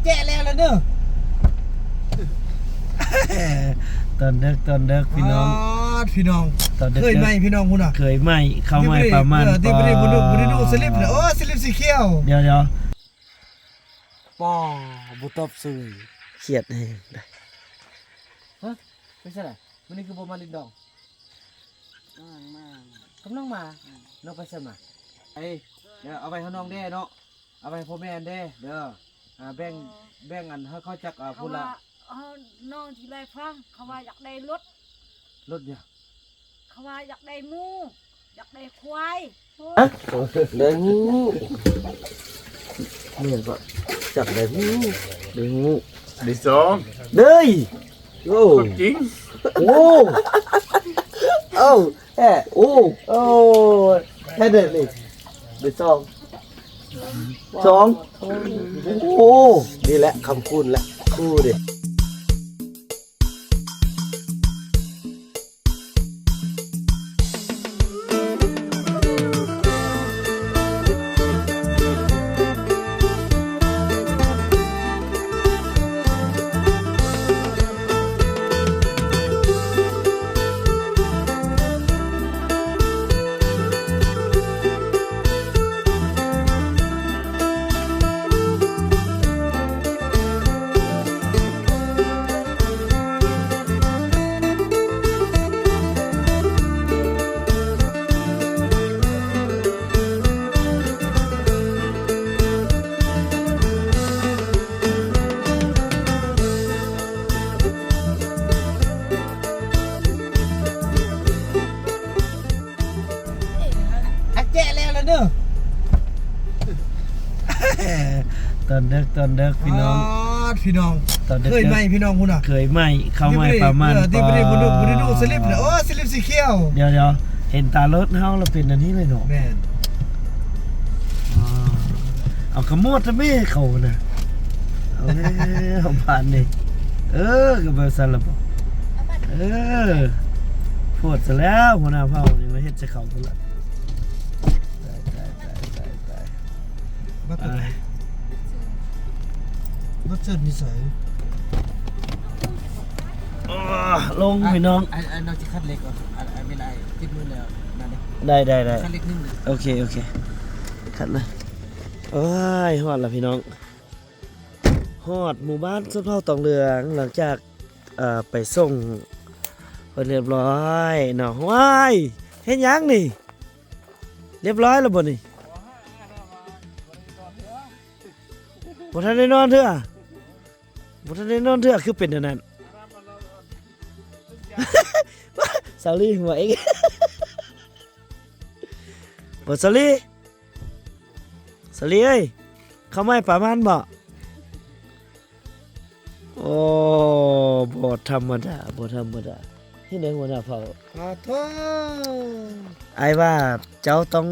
ແຈະແລ້ວລະເດີ. ຕອນເດິກ ຕອນເດິກພີ່ນ້ອງ ປາດ ພີ່ນ້ອງ ຕອນເດິກ ເຄີຍໃໝ່ພີ່ນ້ອງພຸ້ນນະ ເຄີຍໃໝ່ ເຂົ້າໃໝ່ປາມານ ເອີ ທີ່ບໍ່ໄດ້ ບໍ່ໄດ້ດູສະລິບເລີຍ ໂອ້ ສະລິບສີຂຽວ ດຽວໆ ປ້າ ບໍ່ຕອບເຊີຍ ຄຽດແຮງ ຮະ ໄປໃສລະ? ມື້ນີ້ຄືບໍ່ມາຫຼິ້ນດອງ? ກຳລັງມາ ກຳລັງມາ ອືມ ນ້ອງໄປໃສມາ? ໄປ ດຽວເອົາໄວ້ໃຫ້ນ້ອງແດ່ເນາະ ເອົາໄວ້ໃຫ້ພໍ່ແມ່ແດ່ເດີ ອ່າ ແບ່ງ ເອີ ແບ່ງອັນໃຫ້ເຂົາຈັກ ອ່າ ເຂົາວ່າ ຜູ້ລະ ເອີ ນ້ອງຊິໄດ້ຟັງ ເຂົາວ່າຢາກໄດ້ລົດ ລົດຫຍັງ? ເຂົາວ່າຢາກໄດ້ໝູ ຢາກໄດ້ຄວາຍ ຮະ? ໄດ້ໝູ ແມ່ນບໍ່? ຢາກໄດ້ໝູ ໄດ້ໝູ ໄດ້ສອງ ເດ້ຍ ໂອ້ ຄວາມຈິງ ໂອ້ ເອົ້າ ແທ້ ໂອ້ ໂອ້ ແທ້ເດີນີ້ ເປັນສອງ ສອງ ໂອ້ ນີ້ແຫຼະຄຳຄູນແຫຼະ ຄູ່ເດ້. ອັກແຈະແລ້ວລະເດີ. ຕອນເດິກ ຕອນເດິກພີ່ນ້ອງ ປາດ ພີ່ນ້ອງ ຕອນເດິກ ເຄີຍໃໝ່ພີ່ນ້ອງພຸ້ນນະ ເຄີຍໃໝ່ ເຂົ້າໃໝ່ປາມານ ທີ່ບໍ່ໄດ້ ບໍ່ໄດ້ ບໍ່ໄດ້ດູສະລິບເລີຍ ໂອ້ ສະລິບສີຂຽວ ດຽວໆ ເຫັນຕາລົດເຮົາລະເປັນອັນນີ້ເລີຍເນາະ ແມ່ນ ອາ ເອົາຂະໂມດທຳເມເຂົານະ ເອົາແລ້ວບາດນີ້ ເອີ ກໍແບບຊັ້ນລະບໍ ເອີ ໂພດຊະແລ້ວ ຫົວໜ້າເຜົ່ານີ້ມາເຮັດໃສ່ເຂົາພຸ້ນລະ ຕາຍ ຕາຍ ຕາຍ ຕາຍ ຕາຍ ບັດຕົວໃດ ບັດເຊີນຢູ່ໃສ? ໂອ້ ລົງພີ່ນ້ອງ ອ້າຍ ອ້າຍ ນ້ອງຊິຂັດເຫຼັກກ່ອນ ອ້າຍ ອ້າຍ ເວລາອ້າຍຕິດມືແລ້ວນັ້ນເດ້ ໄດ້ ໄດ້ ໄດ້ ຂັດເຫຼັກໜຶ່ງເດີ ໂອເຄ ໂອເຄ ຂັດເລີຍ ໂອ້ຍ ຮອດລະພີ່ນ້ອງ ຮອດໝູ່ບ້ານຊົນເຜົ່າຕອງເຫຼືອງ ຫຼັງຈາກ ເອີ ໄປສົ່ງເພິ່ນຮຽບຮ້ອຍເນາະ ວ້າຍ ເຮັດຫຍັງນີ້? ຮຽບຮ້ອຍແລ້ວບໍ່ນີ້? ບໍ່ທັນໄດ້ນອນເທື່ອ ບໍ່ທັນໄດ້ນອນເທື່ອ ຄືເປັນແນວນັ້ນ? ສາວລີຫົວເອງ ບໍ່ສາວລີ ສາວລີເອີຍ ເຂົ້າໃໝ່ປາມານບໍ່? ໂອ້ ບໍ່ທຳມະດາ ບໍ່ທຳມະດາ ເຮັດໃດຫົວໜ້າເຜົ່າ ຂໍໂທດ ອ້າຍວ່າເຈົ້າຕ້ອງ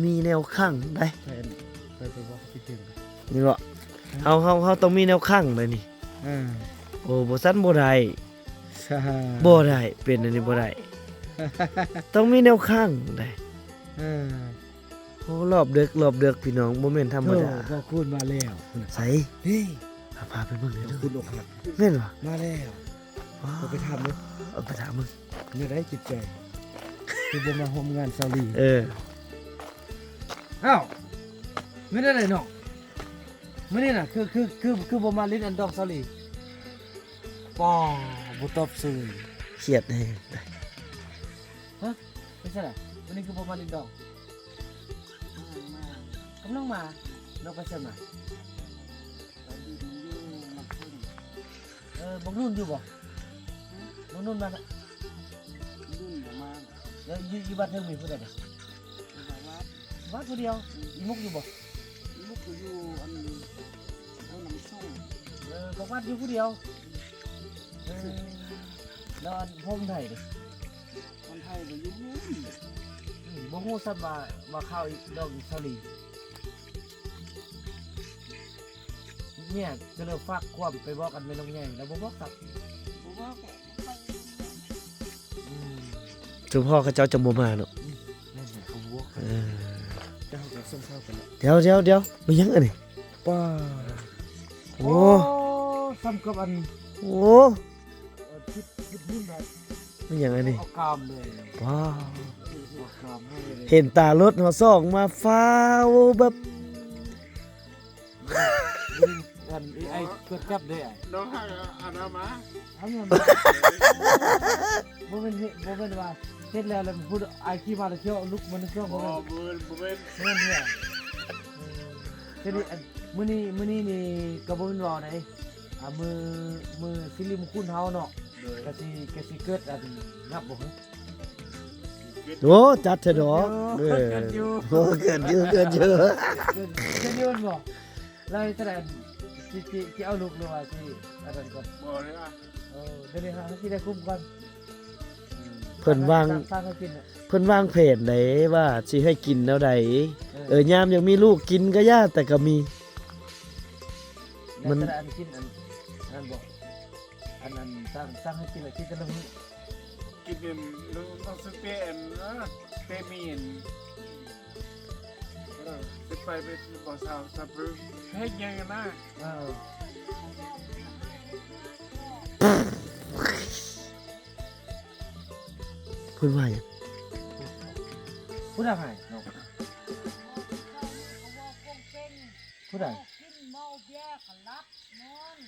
ມີແນວຂັງໄດ໋ ໄປ ໄປ ໄປບອກທີ່ເປັນ ນີ້ເນາະ ເຮົາ ເຮົາ ເຮົາຕ້ອງມີແນວຂັງໄດ໋ນີ້ ເອີ ໂອ້ ບໍ່ຊັ້ນບໍ່ໄດ້ ບໍ່ໄດ້ ເປັນອັນນີ້ບໍ່ໄດ້ ຕ້ອງມີແນວຂັງໄດ໋ ເອີ. ໂອ້ ລອບເດິກ ລອບເດິກພີ່ນ້ອງ ບໍ່ແມ່ນທຳມະດາ ໂອ້ ພໍ່ຄູນມາແລ້ວ ໃສ? ເອີ ພາ ພາໄປເບິ່ງເດີ ພໍ່ຄູນອົກຫັກ ແມ່ນບໍ່? ມາແລ້ວ ວ້າວ ເອົາໄປຖາມເບິ່ງ ເອົາໄປຖາມເບິ່ງ ແນວໃດຈິດໃຈ ຄືບໍ່ມາຮ່ວມງານສາວລີ ເອີ ອ້າວ ແມ່ນແນວໃດນ້ອງ ມື້ນີ້ນະ ຄື ຄື ຄື ຄືບໍ່ມາຫຼິ້ນອັນດອກສາວລີ? ປ້າ ບໍ່ຕອບເຊີຍ ຄຽດແຮງ ຮະ ເປັນຈັ່ງໃດ? ມື້ນີ້ຄືບໍ່ມາຫຼິ້ນດອກ? ກຳລັງມາ ກຳລັງມາ. ນ້ອງໄປໃສມາ? ໄປຫຼິ້ນຢູ່ນ້ຳເພິ່ນ. ເອີ ບັກນຸ່ນຢູ່ບໍ່? ຫຶ? ບັກນຸ່ນມານະ? ລຸ້ນບໍ່ມາ. ແລ້ວຢູ່ ຢູ່ບ້ານເທິງມີຜູ້ໃດນະ? ຢູ່ບ້ານ ບ້ານຜູ້ດຽວ. ອືມ. ອີ່ມຸກຢູ່ບໍ່? ອີ່ມຸກກໍຢູ່ອັນ ເອີ ນ້ຳຊົງ. ເອີ ບັກວັດຢູ່ຜູ້ດຽວ. ເອີ ແລ້ວອັນພໍ່ໄທເດ? ພໍ່ໄທກໍຢູ່ພຸ້ນ. ອືມ ບໍ່ຮູ້ຊ້ຳວ່າ ວ່າຂ່າວອີກດອກອີກສາວລີ. ເມຍກໍເລີຍຝາກຄວາມໄປບອກອັນແມ່ນົກໃຫຍ່ ແລ້ວບໍ່ບອກຊ້ຳ. ບໍ່ບອກ. ອືມ ສົມພໍເຂົາເຈົ້າຈະບໍ່ມາເນາະ. ອືມ ແມ່ນແຫຼະ ເຂົາບໍ່ບອກ. ເອີ ແຕ່ເຮົາກໍສົ່ງຂ່າວໄປແລ້ວ. ດຽວ ດຽວ ດຽວ ແມ່ນຫຍັງອັນນີ້? ປ້າ ໂອ້ ໂອ້ ໂອ້ ສ່ຳກັບອັນ ໂອ້ ເອີ ຄິດ ຄິດຫຸ່ນໄດ້ ແມ່ນຫຍັງອັນນີ້? ເອົາກາມເລີຍ ວ້າວ ເອົາກາມເລີຍ ເຫັນຕາລົດເຮົາສ່ອງມາຟ້າວແບບ ອັນ ເອໄອ ກວດຈັບເດ້ອ້າຍ ນ້ອງຫາກອະນາມາ ອັນນັ້ນ ບໍ່ແມ່ນເຮັດ ບໍ່ແມ່ນວ່າເຮັດແລ້ວ ແລ້ວຜູ້ອ້າຍຂີ່ມາແລ້ວຊິເອົາລຸກມານຳຊ່ວງ ບໍ່ ບໍ່ແມ່ນ ບໍ່ແມ່ນ ບໍ່ແມ່ນເທື່ອ ເອີ ເອີ ແຕ່ນີ້ ອັນ ມື້ນີ້ ມື້ນີ້ນີ້ກໍບໍ່ແມ່ນເວົ້າໃດ ອ່າ ມື້ ມື້ສິລິມຸງຄຸນເຮົາເນາະ ໂດຍ ກະຊິ ກະຊິເກີດອັນນັບບໍ່? ໂອ້ ຈັດແທ້ດອກ ເກີດຢູ່ ເກີດຢູ່ ເກີດຢູ່ ເກີດຢູ່ແມ່ນບໍ່? ແລ້ວເຮັດຈັ່ງໃດ ຊິ ຊິ ຊິເອົາລູກ ຫຼືວ່າຊິອັນນັ້ນກ່ອນ? ບໍ່ເລີຍ ເອີ ດຽວນີ້ເຮົາຊິໄດ້ຄຸມກ່ອນ ເພິ່ນວາງ ເພິ່ນວາງແຜນໃດວ່າຊິໃຫ້ກິນແນວໃດ ເອີ ເອີ ຍາມຍັງມີລູກກິນກໍຢ່າ ແຕ່ກໍມີ ມັນ ອັນກິນອັນນັ້ນບໍ່? ອັນ ອັນສັ່ງ ສັ່ງໃຫ້ກິນແລ້ວກິນແຕ່ລະມື້ ກິນອັນ ຕ້ອງຊື້ເປ ອັນ ເປມີອັນ ເອີ ຊິໄປເປັນບໍ່ສາວ ສາວເພິ່ນເຮັດຫຍັງນະ ເອີ ເພິ່ນວ່າຫຍັງ? ຜູ້ໃດໃຫ້ເນາະ? ຜູ້ໃດ? ກິນເມົາເບຍກໍຫຼັບນອນ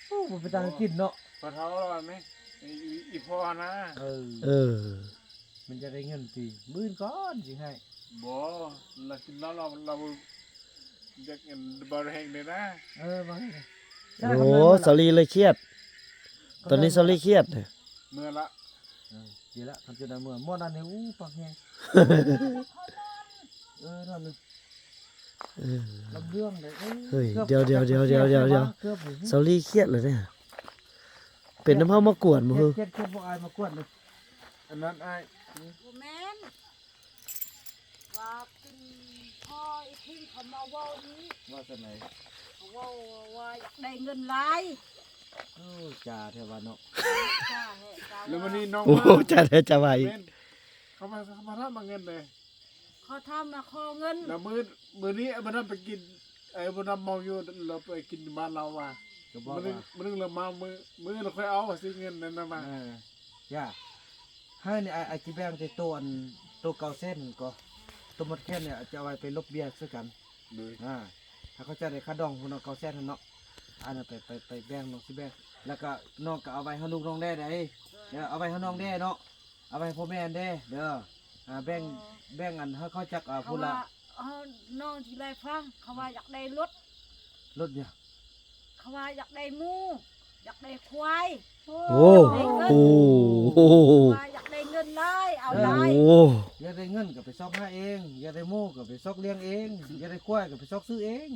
ໂອ້ ບໍ່ເປັນຕາກິນເນາະ ບໍ່ເທົ່າລະແມ່ ອີ ອີພໍ່ນະ ເອີ ເອີ ມັນຈະໄດ້ເງິນຕິ ມື້ອື່ນກ່ອນຊິໃຫ້ ບໍ່ ລະກິນເຫຼົ້າ ລະ ລະຢາກເງິນບໍ່ແຮງເດ້ນະ ເອີ ບໍ່ແຮງ ໂອ້ ສາວລີເລີຍຄຽດ ຕອນນີ້ສາວລີຄຽດ ເມື່ອລະ ເອີ ດີລະ ຄັນຈະໄດ້ເມື່ອ ໝໍນັ້ນນີ້ ອູ້ ປາກແຮງ ເອີ ນອນ ເອີ ລຳເລື່ອງເດ້ ເອີ ເຮີ້ຍ ເກືອບ ດຽວ ດຽວ ເກືອບ ດຽວ ດຽວ ດຽວ ດຽວ ເກືອບ ເກືອບ ສາວລີຄຽດເລີຍເດ້ ເປັນນຳເຮົາມາກວນບໍ່ເຮີ້? ຄຽດ ຄຽດ ຄຽດ ພວກອ້າຍມາກວນເດ້ ອັນນັ້ນອ້າຍ ບໍ່ແມ່ນ ວ່າເປັນພໍ່ອີພິງເຂົາມາເວົ້ານີ້ ວ່າຈັ່ງໃດ? ເຂົາເວົ້າວ່າຢາກໄດ້ເງິນຫຼາຍ ໂອ້ ຈ້າແທ້ວ່າເນາະ ຈ້າແທ້ ຈ້າ ແລ້ວມື້ນີ້ນ້ອງ ໂອ້ ມາ ຈ້າແທ້ ຈ້າວ່າອີກ ແມ່ນ ເຂົາມາ ເຂົາມາຖາມຫາເງິນເດ້ ເຂົາຖາມມາຂໍເງິນ ແລ້ວມື້ ມື້ນີ້ອ້າຍບຸນນຳໄປກິນ ອ້າຍບຸນນຳເມົາຢູ່ ລາວໄປກິນບ້ານລາວວ່າ ກໍບອກວ່າ ມື້ໜຶ່ງ ມື້ໜຶ່ງລາວມາ ມື້ ມື້ລາວຄ່ອຍເອົາວ່າຊິເງິນນັ້ນນະມາ ເອີ ຢ່າ ໃຫ້ນີ້ ອ້າຍ ອ້າຍຊິແບ່ງແຕ່ໂຕອັນ ໂຕເກົ້າແສນນັ້ນກໍ ໂຕໝົດແຄນນີ້ຈະເອົາໄວ້ໄປລົບເບ້ຍໃສ່ກັນ ໂດຍ ອ່າ ຖ້າເຂົາເຈົ້າໄດ້ຄ່າດອງພຸ້ນເນາະ ເກົ້າແສນຫັ້ນເນາະ ອັນນັ້ນໄປ ໄປ ໄປແບ່ງ ນ້ອງຊິແບ່ງ ແລ້ວກໍນ້ອງກໍເອົາໄວ້ໃຫ້ລູກນ້ອງແດ່ໃດ ເອີ ເອົາໄວ້ໃຫ້ນ້ອງແດ່ເນາະ ເອົາໄວ້ໃຫ້ພໍ່ແມ່ແດ່ເດີ ອ່າ ແບ່ງ ເອີ ແບ່ງອັນໃຫ້ເຂົາຈັກ ອ່າ ເຂົາ ຜູ້ລະ ວ່າ ເອີ ນ້ອງຊິໄດ້ຟັງ ເຂົາວ່າຢາກໄດ້ລົດ ລົດຫຍັງ? ເຂົາວ່າຢາກໄດ້ໝູ ຢາກໄດ້ຄວາຍ ໂອ້ ຢາກໄດ້ເງິນ ໂອ້ ເຂົາວ່າຢາກໄດ້ເງິນຫຼາຍ ເອົາຫຼາຍ ໂອ້ ຢາກໄດ້ເງິນກໍໄປຊອກຫາເອງ ຢາກໄດ້ໝູກໍໄປຊອກລ້ຽງເອງ ຢາກໄດ້ຄວາຍກໍໄປຊອກຊື້ເອງ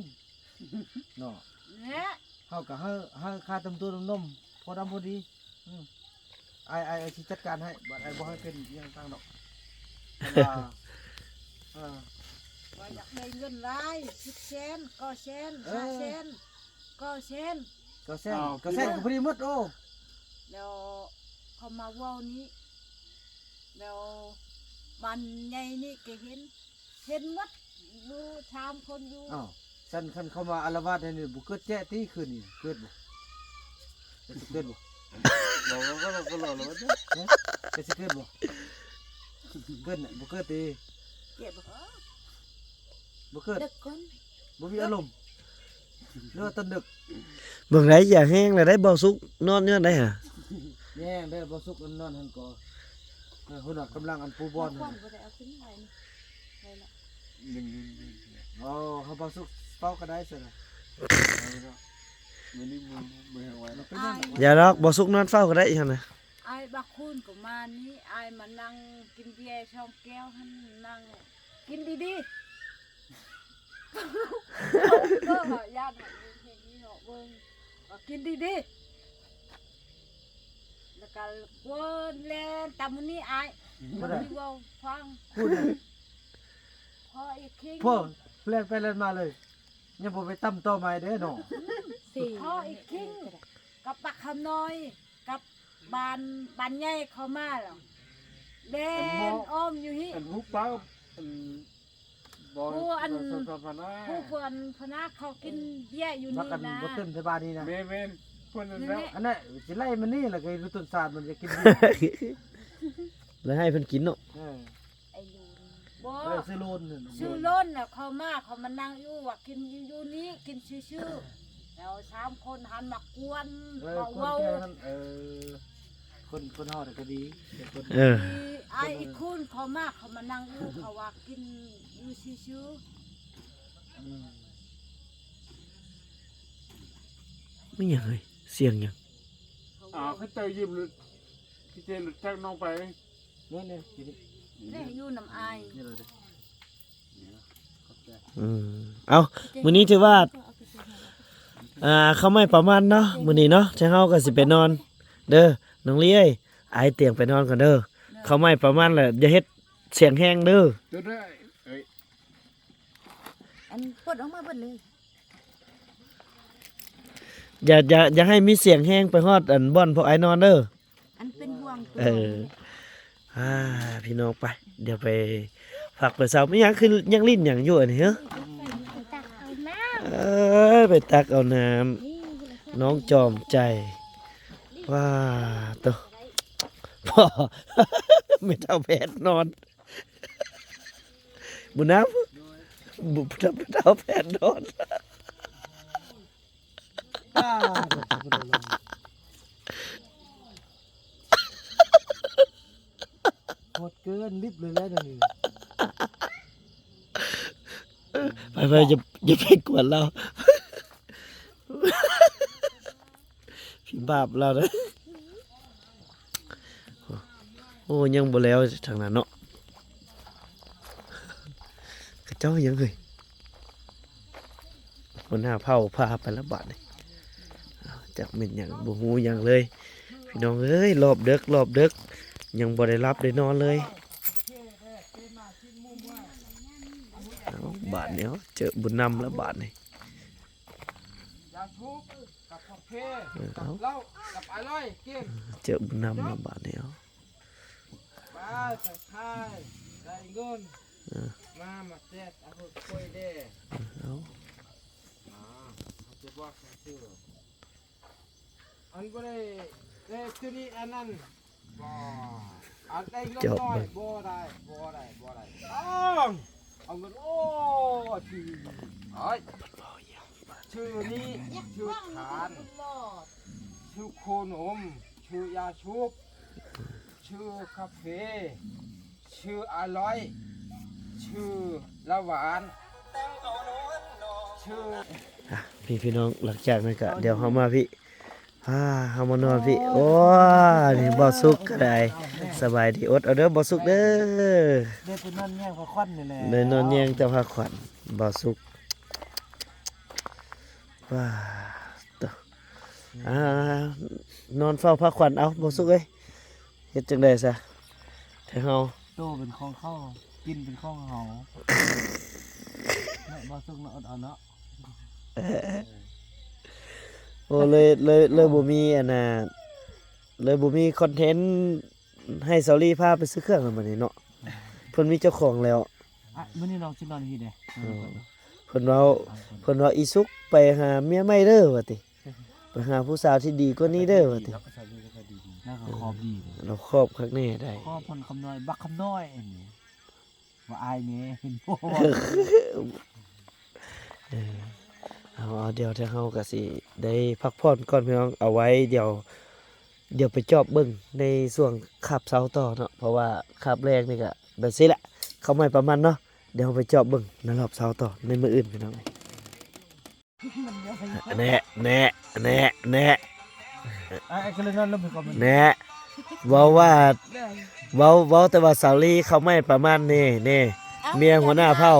ເນາະ ແຫຼະ ເຮົາກໍໃຫ້ ໃຫ້ຄ່າຕົວມະຕູຕົວມະນົມ ພໍດຳພໍດີ ອືມ ອ້າຍ ອ້າຍ ອ້າຍຊິຈັດການໃຫ້ ບາດອ້າຍບໍ່ໃຫ້ເປັນອີ່ຫຍັງຕ່າງດອກ ເພາະວ່າ ເອີ ວ່າຢາກໄດ້ເງິນຫຼາຍ ສິບແສນ ເກົ້າແສນ ເອີ ຫ້າແສນ ເກົ້າແສນ ເກົ້າແສນ ອ້າວ ເກົ້າແສນກໍພໍດີໝົດ ໂອ້ ແລ້ວເຂົາມາເວົ້ານີ້ ແລ້ວບ້ານໃຫຍ່ນີ້ກໍເຫັນ ເຫັນໝົດຢູ່ສາມຄົນຢູ່ ອ້າວ ຊັ້ນຄັນເຂົາມາອາລະວາດໃນນີ້ ບໍ່ເກີດແຈະຕິຄືນນີ້ ເກີດບໍ່? ເກີດບໍ່? ເວົ້າ ເວົ້າ ເວົ້າ ເວົ້າ ເວົ້າ ເວົ້າ ເກີດບໍ່? ເກີດນະ ບໍ່ເກີດຕິ? ເກີດບໍ່? ບໍ່ເກີດ ເດີກກ່ອນ ບໍ່ມີອາລົມ ເດີກຕອນເດີກ ເບິ່ງໄດ້ ຢ່າແຮງແລ້ວໄດ້ ເບົາສຸກນອນຍ້ອນໄດ້ຫາ ແຮງໄດ້ ເບົາສຸກນອນຫັ້ນກໍ ເອີ ພຸ້ນນະ ກຳລັງອັນປູບ່ອນ ມາຄວັນບໍ່ໄດ້ເອົາຂຶ້ນໄວ້ນີ້ ໄວ້ລະ ອໍ ເຮົາເບົາສຸກເຝົ້າກໍໄດ້ຊັ້ນນະ ມື້ນີ້ມື້ ມື້ແຮງໄວ້ ຢ່າດອກ ເບົາສຸກນອນເຝົ້າກໍໄດ້ຫັ້ນນະ ອ້າຍບັກຄູນກໍມານີ້ ອ້າຍມານັ່ງກິນເບຍສອງແກ້ວຫັ້ນ ນັ່ງກິນດີໆ ເອີ ວ່າຢ້ານເຫັນນີ້ເນາະ ເບິ່ງ ວ່າກິນດີໆ ແລ້ວກໍວອນແລ່ນຕາມມື້ນີ້ອ້າຍ ບໍ່ໄດ້ ເວົ້າຟັງ ຜູ້ໃດ ພໍ່ອີຄິງ ພໍ່ແລ່ນໄປແລ່ນມາເລີຍ ຍັງບໍ່ໄປຕຳຕໍ່ໄມ້ເດ້ເນາະ ພໍ່ອີຄິງ ກັບປາກຄຳນ້ອຍ ກັບບ້ານ ບ້ານໃຫຍ່ເຂົາມາແລ້ວ ແລ່ນອ້ອມຢູ່ຫັ້ນ ອັນຮູ້ປາກ ອັນ ຜູ້ອັນ ຜູ້ເພິ່ນພະນາເຂົາກິນເບຍຢູ່ນີ້ນະ ພາກັນບໍ່ເຕັມແຖວບ້ານນີ້ນະ ແມ່ນໆ ເພິ່ນນັ້ນແຫຼະ ອັນນັ້ນຊິໄລ່ມານີ້ລະ ກໍຢູ່ຕົ້ນສາດມັນຈະກິນເບຍ ແລ້ວໃຫ້ເພິ່ນກິນເນາະ ເອີ ໄອ້ລູນ ບໍ່ ເອີ ຊື່ລູນ ຊື່ລູນນະ ເຂົາມາ ເຂົາມານັ່ງຢູ່ ວ່າກິນຢູ່ ຢູ່ນີ້ ກິນຊື່ໆ ແລ້ວສາມຄົນຫັນມາກວນ ເອີ ມາເວົ້າ ເອີ ຄົນ ຄົນເຮົານະກໍດີ ແຕ່ຄົນ ເອີ ອີ ອ້າຍອີກຄົນເຂົາມາ ເຂົາມານັ່ງຢູ່ ເຂົາວ່າກິນຢູ່ຊື່ໆ ອືມ ມີຫຍັງເອີຍ ສຽງຫຍັງ? ອ່າ ເຂົາເຈົ້າຢືມລົດ ພີ່ເຈລົດຈັກນ້ອງໄປ ນີ້ໆ ຢູ່ນີ້ ນີ້ຢູ່ນຳອ້າຍ ນີ້ເລີຍເດີ ອືມ ເອົ້າ ມື້ນີ້ຖືວ່າ ອ່າ ເຂົ້າໃໝ່ປະມານເນາະ ມື້ນີ້ເນາະ ທາງເຮົາກໍຊິໄປນອນເດີ ນ້ອງລີເອີຍ ອ້າຍຕຽງໄປນອນກ່ອນເດີ ເຂົ້າໃໝ່ປະມານແລ້ວ ຢ່າເຮັດສຽງແຮງເດີ ອັນ ປົດອອກມາເບິດເລີຍ ຢ່າ ຢ່າ ຢ່າໃຫ້ມີສຽງແຮງໄປຮອດອັນບ່ອນພວກອ້າຍນອນເດີ ອັນເປັນຫ່ວງຕົວ ເອີ ອ່າ ພີ່ນ້ອງໄປ ດຽວໄປພັກໄປເຊົາ ມີຫຍັງຄືຍັງຫຼິ້ນຫຍັງຢູ່ອັນນີ້ເຮີ ຕັກເອົານ້ຳ ເອີ ໄປຕັກເອົານ້ຳ ນ້ອງຈອມໃຈ ວ້າໂຕ ພໍ່ ແມ່ເຖົ້າແພດນອນ ບຸນນຳ ບຸນນຳ ເຖົ້າແພດນອນ ໂຫດເກີນ ລິບເລີຍແຫຼະດຽວນີ້ ໄປໆ ຢ່າ ຢ່າໄປກວນລາວ ພິມບາບລາວເດີ ໂອ້ ຍັງບໍ່ແລ້ວທາງນັ້ນເນາະ ເຂົາເຈົ້າຫຍັງເຮີ້ຍ ຫົວໜ້າເຜົ່າພາໄປລະບາດນີ້ ຈັກແມ່ນຫຍັງ ບໍ່ຮູ້ຫຍັງເລີຍ ພີ່ນ້ອງເອີຍ ຮອບເດິກ ຮອບເດິກ ຍັງບໍ່ໄດ້ຫຼັບໄດ້ນອນເລີຍ ເອົ້າ ບາດນີ້ເອົາ ເຈີບຸນນຳລະບາດນີ້ ຢາສູບກັບກາເຟ ເອີ ເອົາ ກັບເຫຼົ້າ ກັບອາລອຍກິນ ເຈີບຸນນຳລະບາດນີ້ເອົາ ໄປໄປຂາຍໄດ້ເງິນ ເອີ ມາ ມາແຈກເອົາເອົາ ເອົາ ອ່າ ເຮົາຈະບອກໃຫ້ຊື່ ອັນບໍ່ໄດ້ ເອີ ໂຕນີ້ອັນນັ້ນ ບໍ່ ອັນໄດ້ເງິນນ້ອຍ ບໍ່ໄດ້ ບໍ່ໄດ້ ບໍ່ໄດ້ ຕ້ອງເອົາເງິນ ໂອ້ ຊື່ ໂອ້ຍ ຊື່ນີ້ ຊື່ຂານ ຊື່ໂຄນົມ ຊື່ຢາສູບ ຊື່ກາເຟ ຊື່ອາລອຍ ຊື່ລະຫວານ ຊື່ ອ່ະ ພີ່ ພີ່ນ້ອງ ຫຼັງຈາກນັ້ນກະ ດຽວເຮົາມາພີ້ ອ່າ ເຮົາມານອນພີ້ ໂອ້ ນີ້ບ່າວສຸກກໍໄດ້ ສະບາຍດີ ອົດເອົາເດີບ່າວສຸກເດີ ໄດ້ໄປນອນແຍງຜ້າຂວັນນີ້ແຫຼະ ໄດ້ນອນແຍງແຕ່ຜ້າຂວັນ ບ່າວສຸກ ວ້າໂຕ ອ່າ ນອນເຝົ້າຜ້າຂວັນ ເອົາ ບ່າວສຸກເອີຍ ເຮັດຈັ່ງໃດຊະ ແທ້ເຮົາ ໂຕເປັນຂອງເຂົາ ກິນເປັນຂອງເຮົາ ເນາະ ບ່າວສຸກເນາະ ອົດເອົາເນາະ ໂອ້ ເລີຍ ເລີຍ ເລີຍບໍ່ມີອັນນ່າ ເລີຍບໍ່ມີຄອນເທັນໃຫ້ສາວລີພາໄປຊື້ເຄື່ອງແລ້ວບັດນີ້ເນາະ ເພິ່ນມີເຈົ້າຂອງແລ້ວ ອ່ະ ມື້ນີ້ນ້ອງຊິນອນຢູ່ພີ້ເດ້ ເອີ ເພິ່ນເວົ້າ ເພິ່ນເວົ້າ ອີສຸກໄປຫາເມຍໃໝ່ເດີ ວ່າຕິ ໄປຫາຜູ້ສາວທີ່ດີກວ່ານີ້ເດີ ວ່າຕິ ລາວກໍຄອບດີເດ້ ລາວຄອບຄັກແນ່ໄດ໋ ຄອບເພິ່ນຄຳນ້ອຍ ບັກຄຳນ້ອຍອັນນີ້ ວ່າອາຍແດ່ ເຫັນບໍ່ ເອີ ເອົາ ເອົາ ດຽວທາງເຮົາກໍຊິໄດ້ພັກຜ່ອນກ່ອນພີ່ນ້ອງ ເອົາໄວ້ດຽວ ດຽວໄປຈອບເບິ່ງໃນຊ່ວງຄາບເຊົ້າຕໍ່ເນາະ ເພາະວ່າຄາບແລງນີ້ກໍແບບຊີ້ແຫຼະ ເຂົ້າໃໝ່ປະມານເນາະ ດຽວເຮົາໄປຈອບເບິ່ງໃນຮອບເຊົ້າຕໍ່ໃນມື້ອື່ນພີ່ນ້ອງ ແນະ ແນະ ແນະ ແນະ ອ່າ ໄອ້ກະເລີນນອນລົງໄປກ່ອນ ແນະ ເວົ້າວ່າ ເວົ້າ ເວົ້າແຕ່ວ່າສາວລີເຂົ້າໃໝ່ປະມານນີ້ ນີ້ ເມຍຫົວໜ້າເຜົ່າ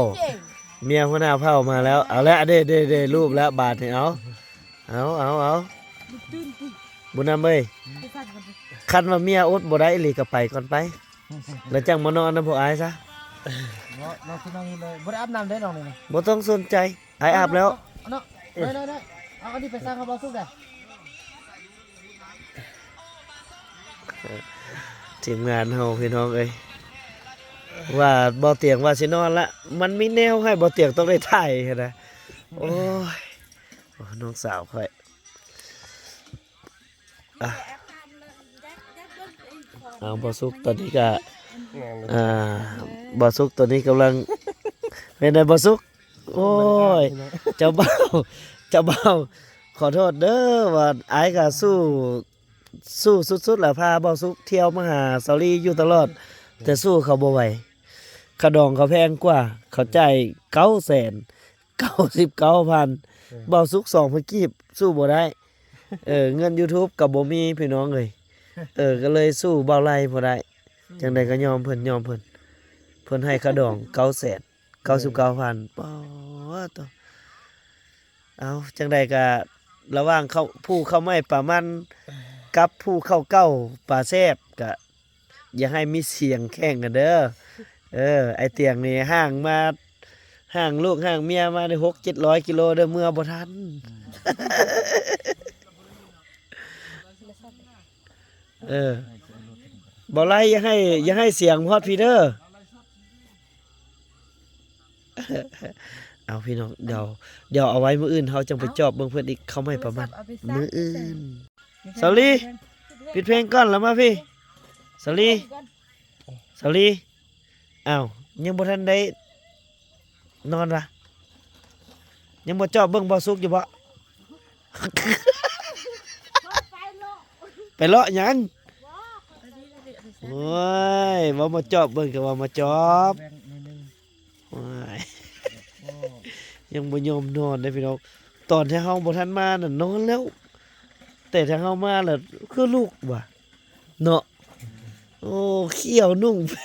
ເມຍຫົວໜ້າເຜົ່າມາແລ້ວ ເອົາລະ ເດ້ ເດ້ ເດ້ ລູບແລ້ວບາດນີ້ ເອົາ ເອົາ ເອົາ ເອົາ ບຸນນຳເອີຍ ຄັນວ່າເມຍອົດບໍ່ໄດ້ອີ່ຫຼີກໍໄປກ່ອນໄປ ແລ້ວຈັ່ງມານອນນຳພວກອ້າຍຊະ ເນາະ ນ້ອງຊິນອນຢູ່ເລີຍ ບໍ່ໄດ້ອາບນ້ຳເດ້ນ້ອງນີ້ນະ ບໍ່ຕ້ອງສົນໃຈ ອ້າຍອາບແລ້ວ ເນາະ ໄດ້ໆ ເອົາອັນນີ້ໄປສ້າງກັບບ່າວສຸກເດ້ ທີມງານເຮົາພີ່ນ້ອງເອີຍ ວ່າບໍ່ຕຽງວ່າຊິນອນລະ ມັນມີແນວໃຫ້ບໍ່ຕຽງຕ້ອງໄດ້ຖ່າຍຫັ້ນນະ. ໂອ້ຍ ໂອ້ ນ້ອງສາວຂ້ອຍ ອ່ະ ເອົາ ບໍ່ສຸກ ຕອນນີ້ກະ ອ່າ ບໍ່ສຸກຕອນນີ້ກຳລັງ ເປັນໃດບໍ່ສຸກ? ໂອ້ຍ ເຈົ້າບ່າວ ເຈົ້າບ່າວ ຂໍໂທດເດີ ວ່າອ້າຍກະສູ້ ສູ້ສຸດໆ ລະ ພາບ່າວສຸກທ່ຽວມາຫາສາວລີຢູ່ຕະຫຼອດ ແຕ່ສູ້ເຂົາບໍ່ໄຫວ. ຄ່າດອງເຂົາແພງກວ່າ ເຂົາຈ່າຍເກົ້າແສນ ເກົ້າສິບເກົ້າພັນ ເອີ ບ່າວສຸກສອງພັນກີບ ສູ້ບໍ່ໄດ້. ເອີ ເງິນຢູທູບກໍບໍ່ມີພີ່ນ້ອງເອີຍ. ເອີ ກໍເລີຍສູ້ບ່າວໄລ່ບໍ່ໄດ້. ຈັ່ງໃດກໍຍອມເພິ່ນ ຍອມເພິ່ນ. ເພິ່ນໃຫ້ຄ່າດອງເກົ້າແສນເກົ້າສິບເກົ້າພັນ. ປາດໂທ້. ເອົາ ຈັ່ງໃດກໍລະຫວ່າງເຂົ້າ ພູເຂົ້າໃໝ່ປາມັນ ກັບພູເຂົ້າເກົ່າປາແຊບ ກໍ ຢ່າໃຫ້ມີສຽງແຂ່ງກັນເດີ. ເອີ ໄອ້ຕຽງນີ້ຫ່າງມາ ຫ່າງລູກຫ່າງເມຍມາໄດ້ຫົກເຈັດຮ້ອຍກິໂລເດີ ເມືອບໍ່ທັນ. ເອີ ບໍ່ໄລ່ ຢ່າໃຫ້ ຢ່າໃຫ້ສຽງຮອດພີເດີ. ເອົາ ພີ່ນ້ອງ ດຽວ ດຽວເອົາໄວ້ມື້ອື່ນ ເຮົາຈັ່ງໄປຈອບເບິ່ງເພິ່ນອີກ ເຂົ້າໃໝ່ປາມັນ ມື້ອື່ນ. ສາວລີ ປິດເພງກ່ອນ ແລ້ວມາພີ້ ສາວລີ ສາວລີ. ອ້າວ ຍັງບໍ່ທັນໄດ້ນອນຫວາ? ຍັງບໍ່ຈອບເບິ່ງບ່າວສຸກຢູ່ບໍ? ໄປເລາະຫຍັງ? ໂອ້ຍ ເວົ້າມາຈອບເບິ່ງ ກໍເວົ້າມາຈອບ. ໂອ້ຍ ຍັງບໍ່ຍອມນອນເດ້ພີ່ນ້ອງ. ຕອນທີ່ເຮົາບໍ່ທັນມານັ້ນນອນແລ້ວ ແຕ່ຖ້າເຮົາມາແລ້ວຄືລຸກວ່າເນາະ. ໂອ້ ຂຽວນຸ່ງແພ.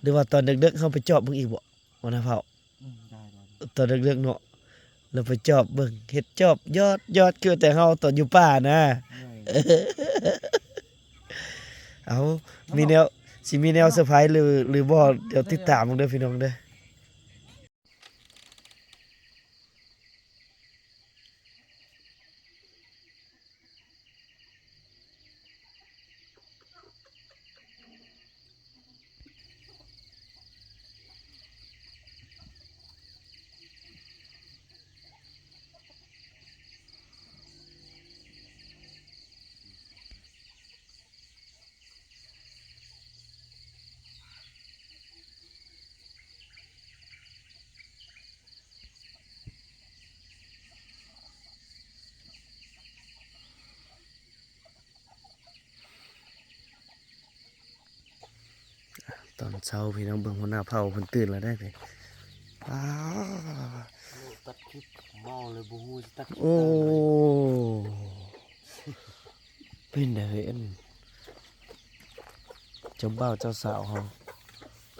ຫຼືວ່າຕອນເດິກໆ ເຮົາໄປຈອບເບິ່ງອີກບໍ? ຫົວໜ້າເຜົ່າ ອືມ ໄດ້ໆ ຕອນເດິກໆ ເນາະ ແລ້ວໄປຈອບເບິ່ງ ເຮັດຈອບຍອດໆ ຄືແຕ່ເຮົາຕອນຢູ່ປ່ານະ. ເອີ ເອົາ ມີແນວ ຊິມີແນວເຊີໄພຫຼື ຫຼືບໍ່ ດຽວຕິດຕາມເບິ່ງເດີພີ່ນ້ອງເດີ. ຕອນເຊົ້າພີ່ນ້ອງເບິ່ງ ຫົວໜ້າເຜົ່າເພິ່ນຕື່ນແລ້ວເດ້. ອ້າ ຕັດຄລິບ ເມົາແລ້ວບໍ່ຮູ້ຊິຕັດຄລິບ. ໂອ້ ຕາມໃດ ເປັນໃດເອີຍ ອັນ ເຈົ້າບ່າວເຈົ້າສາວເຮົາ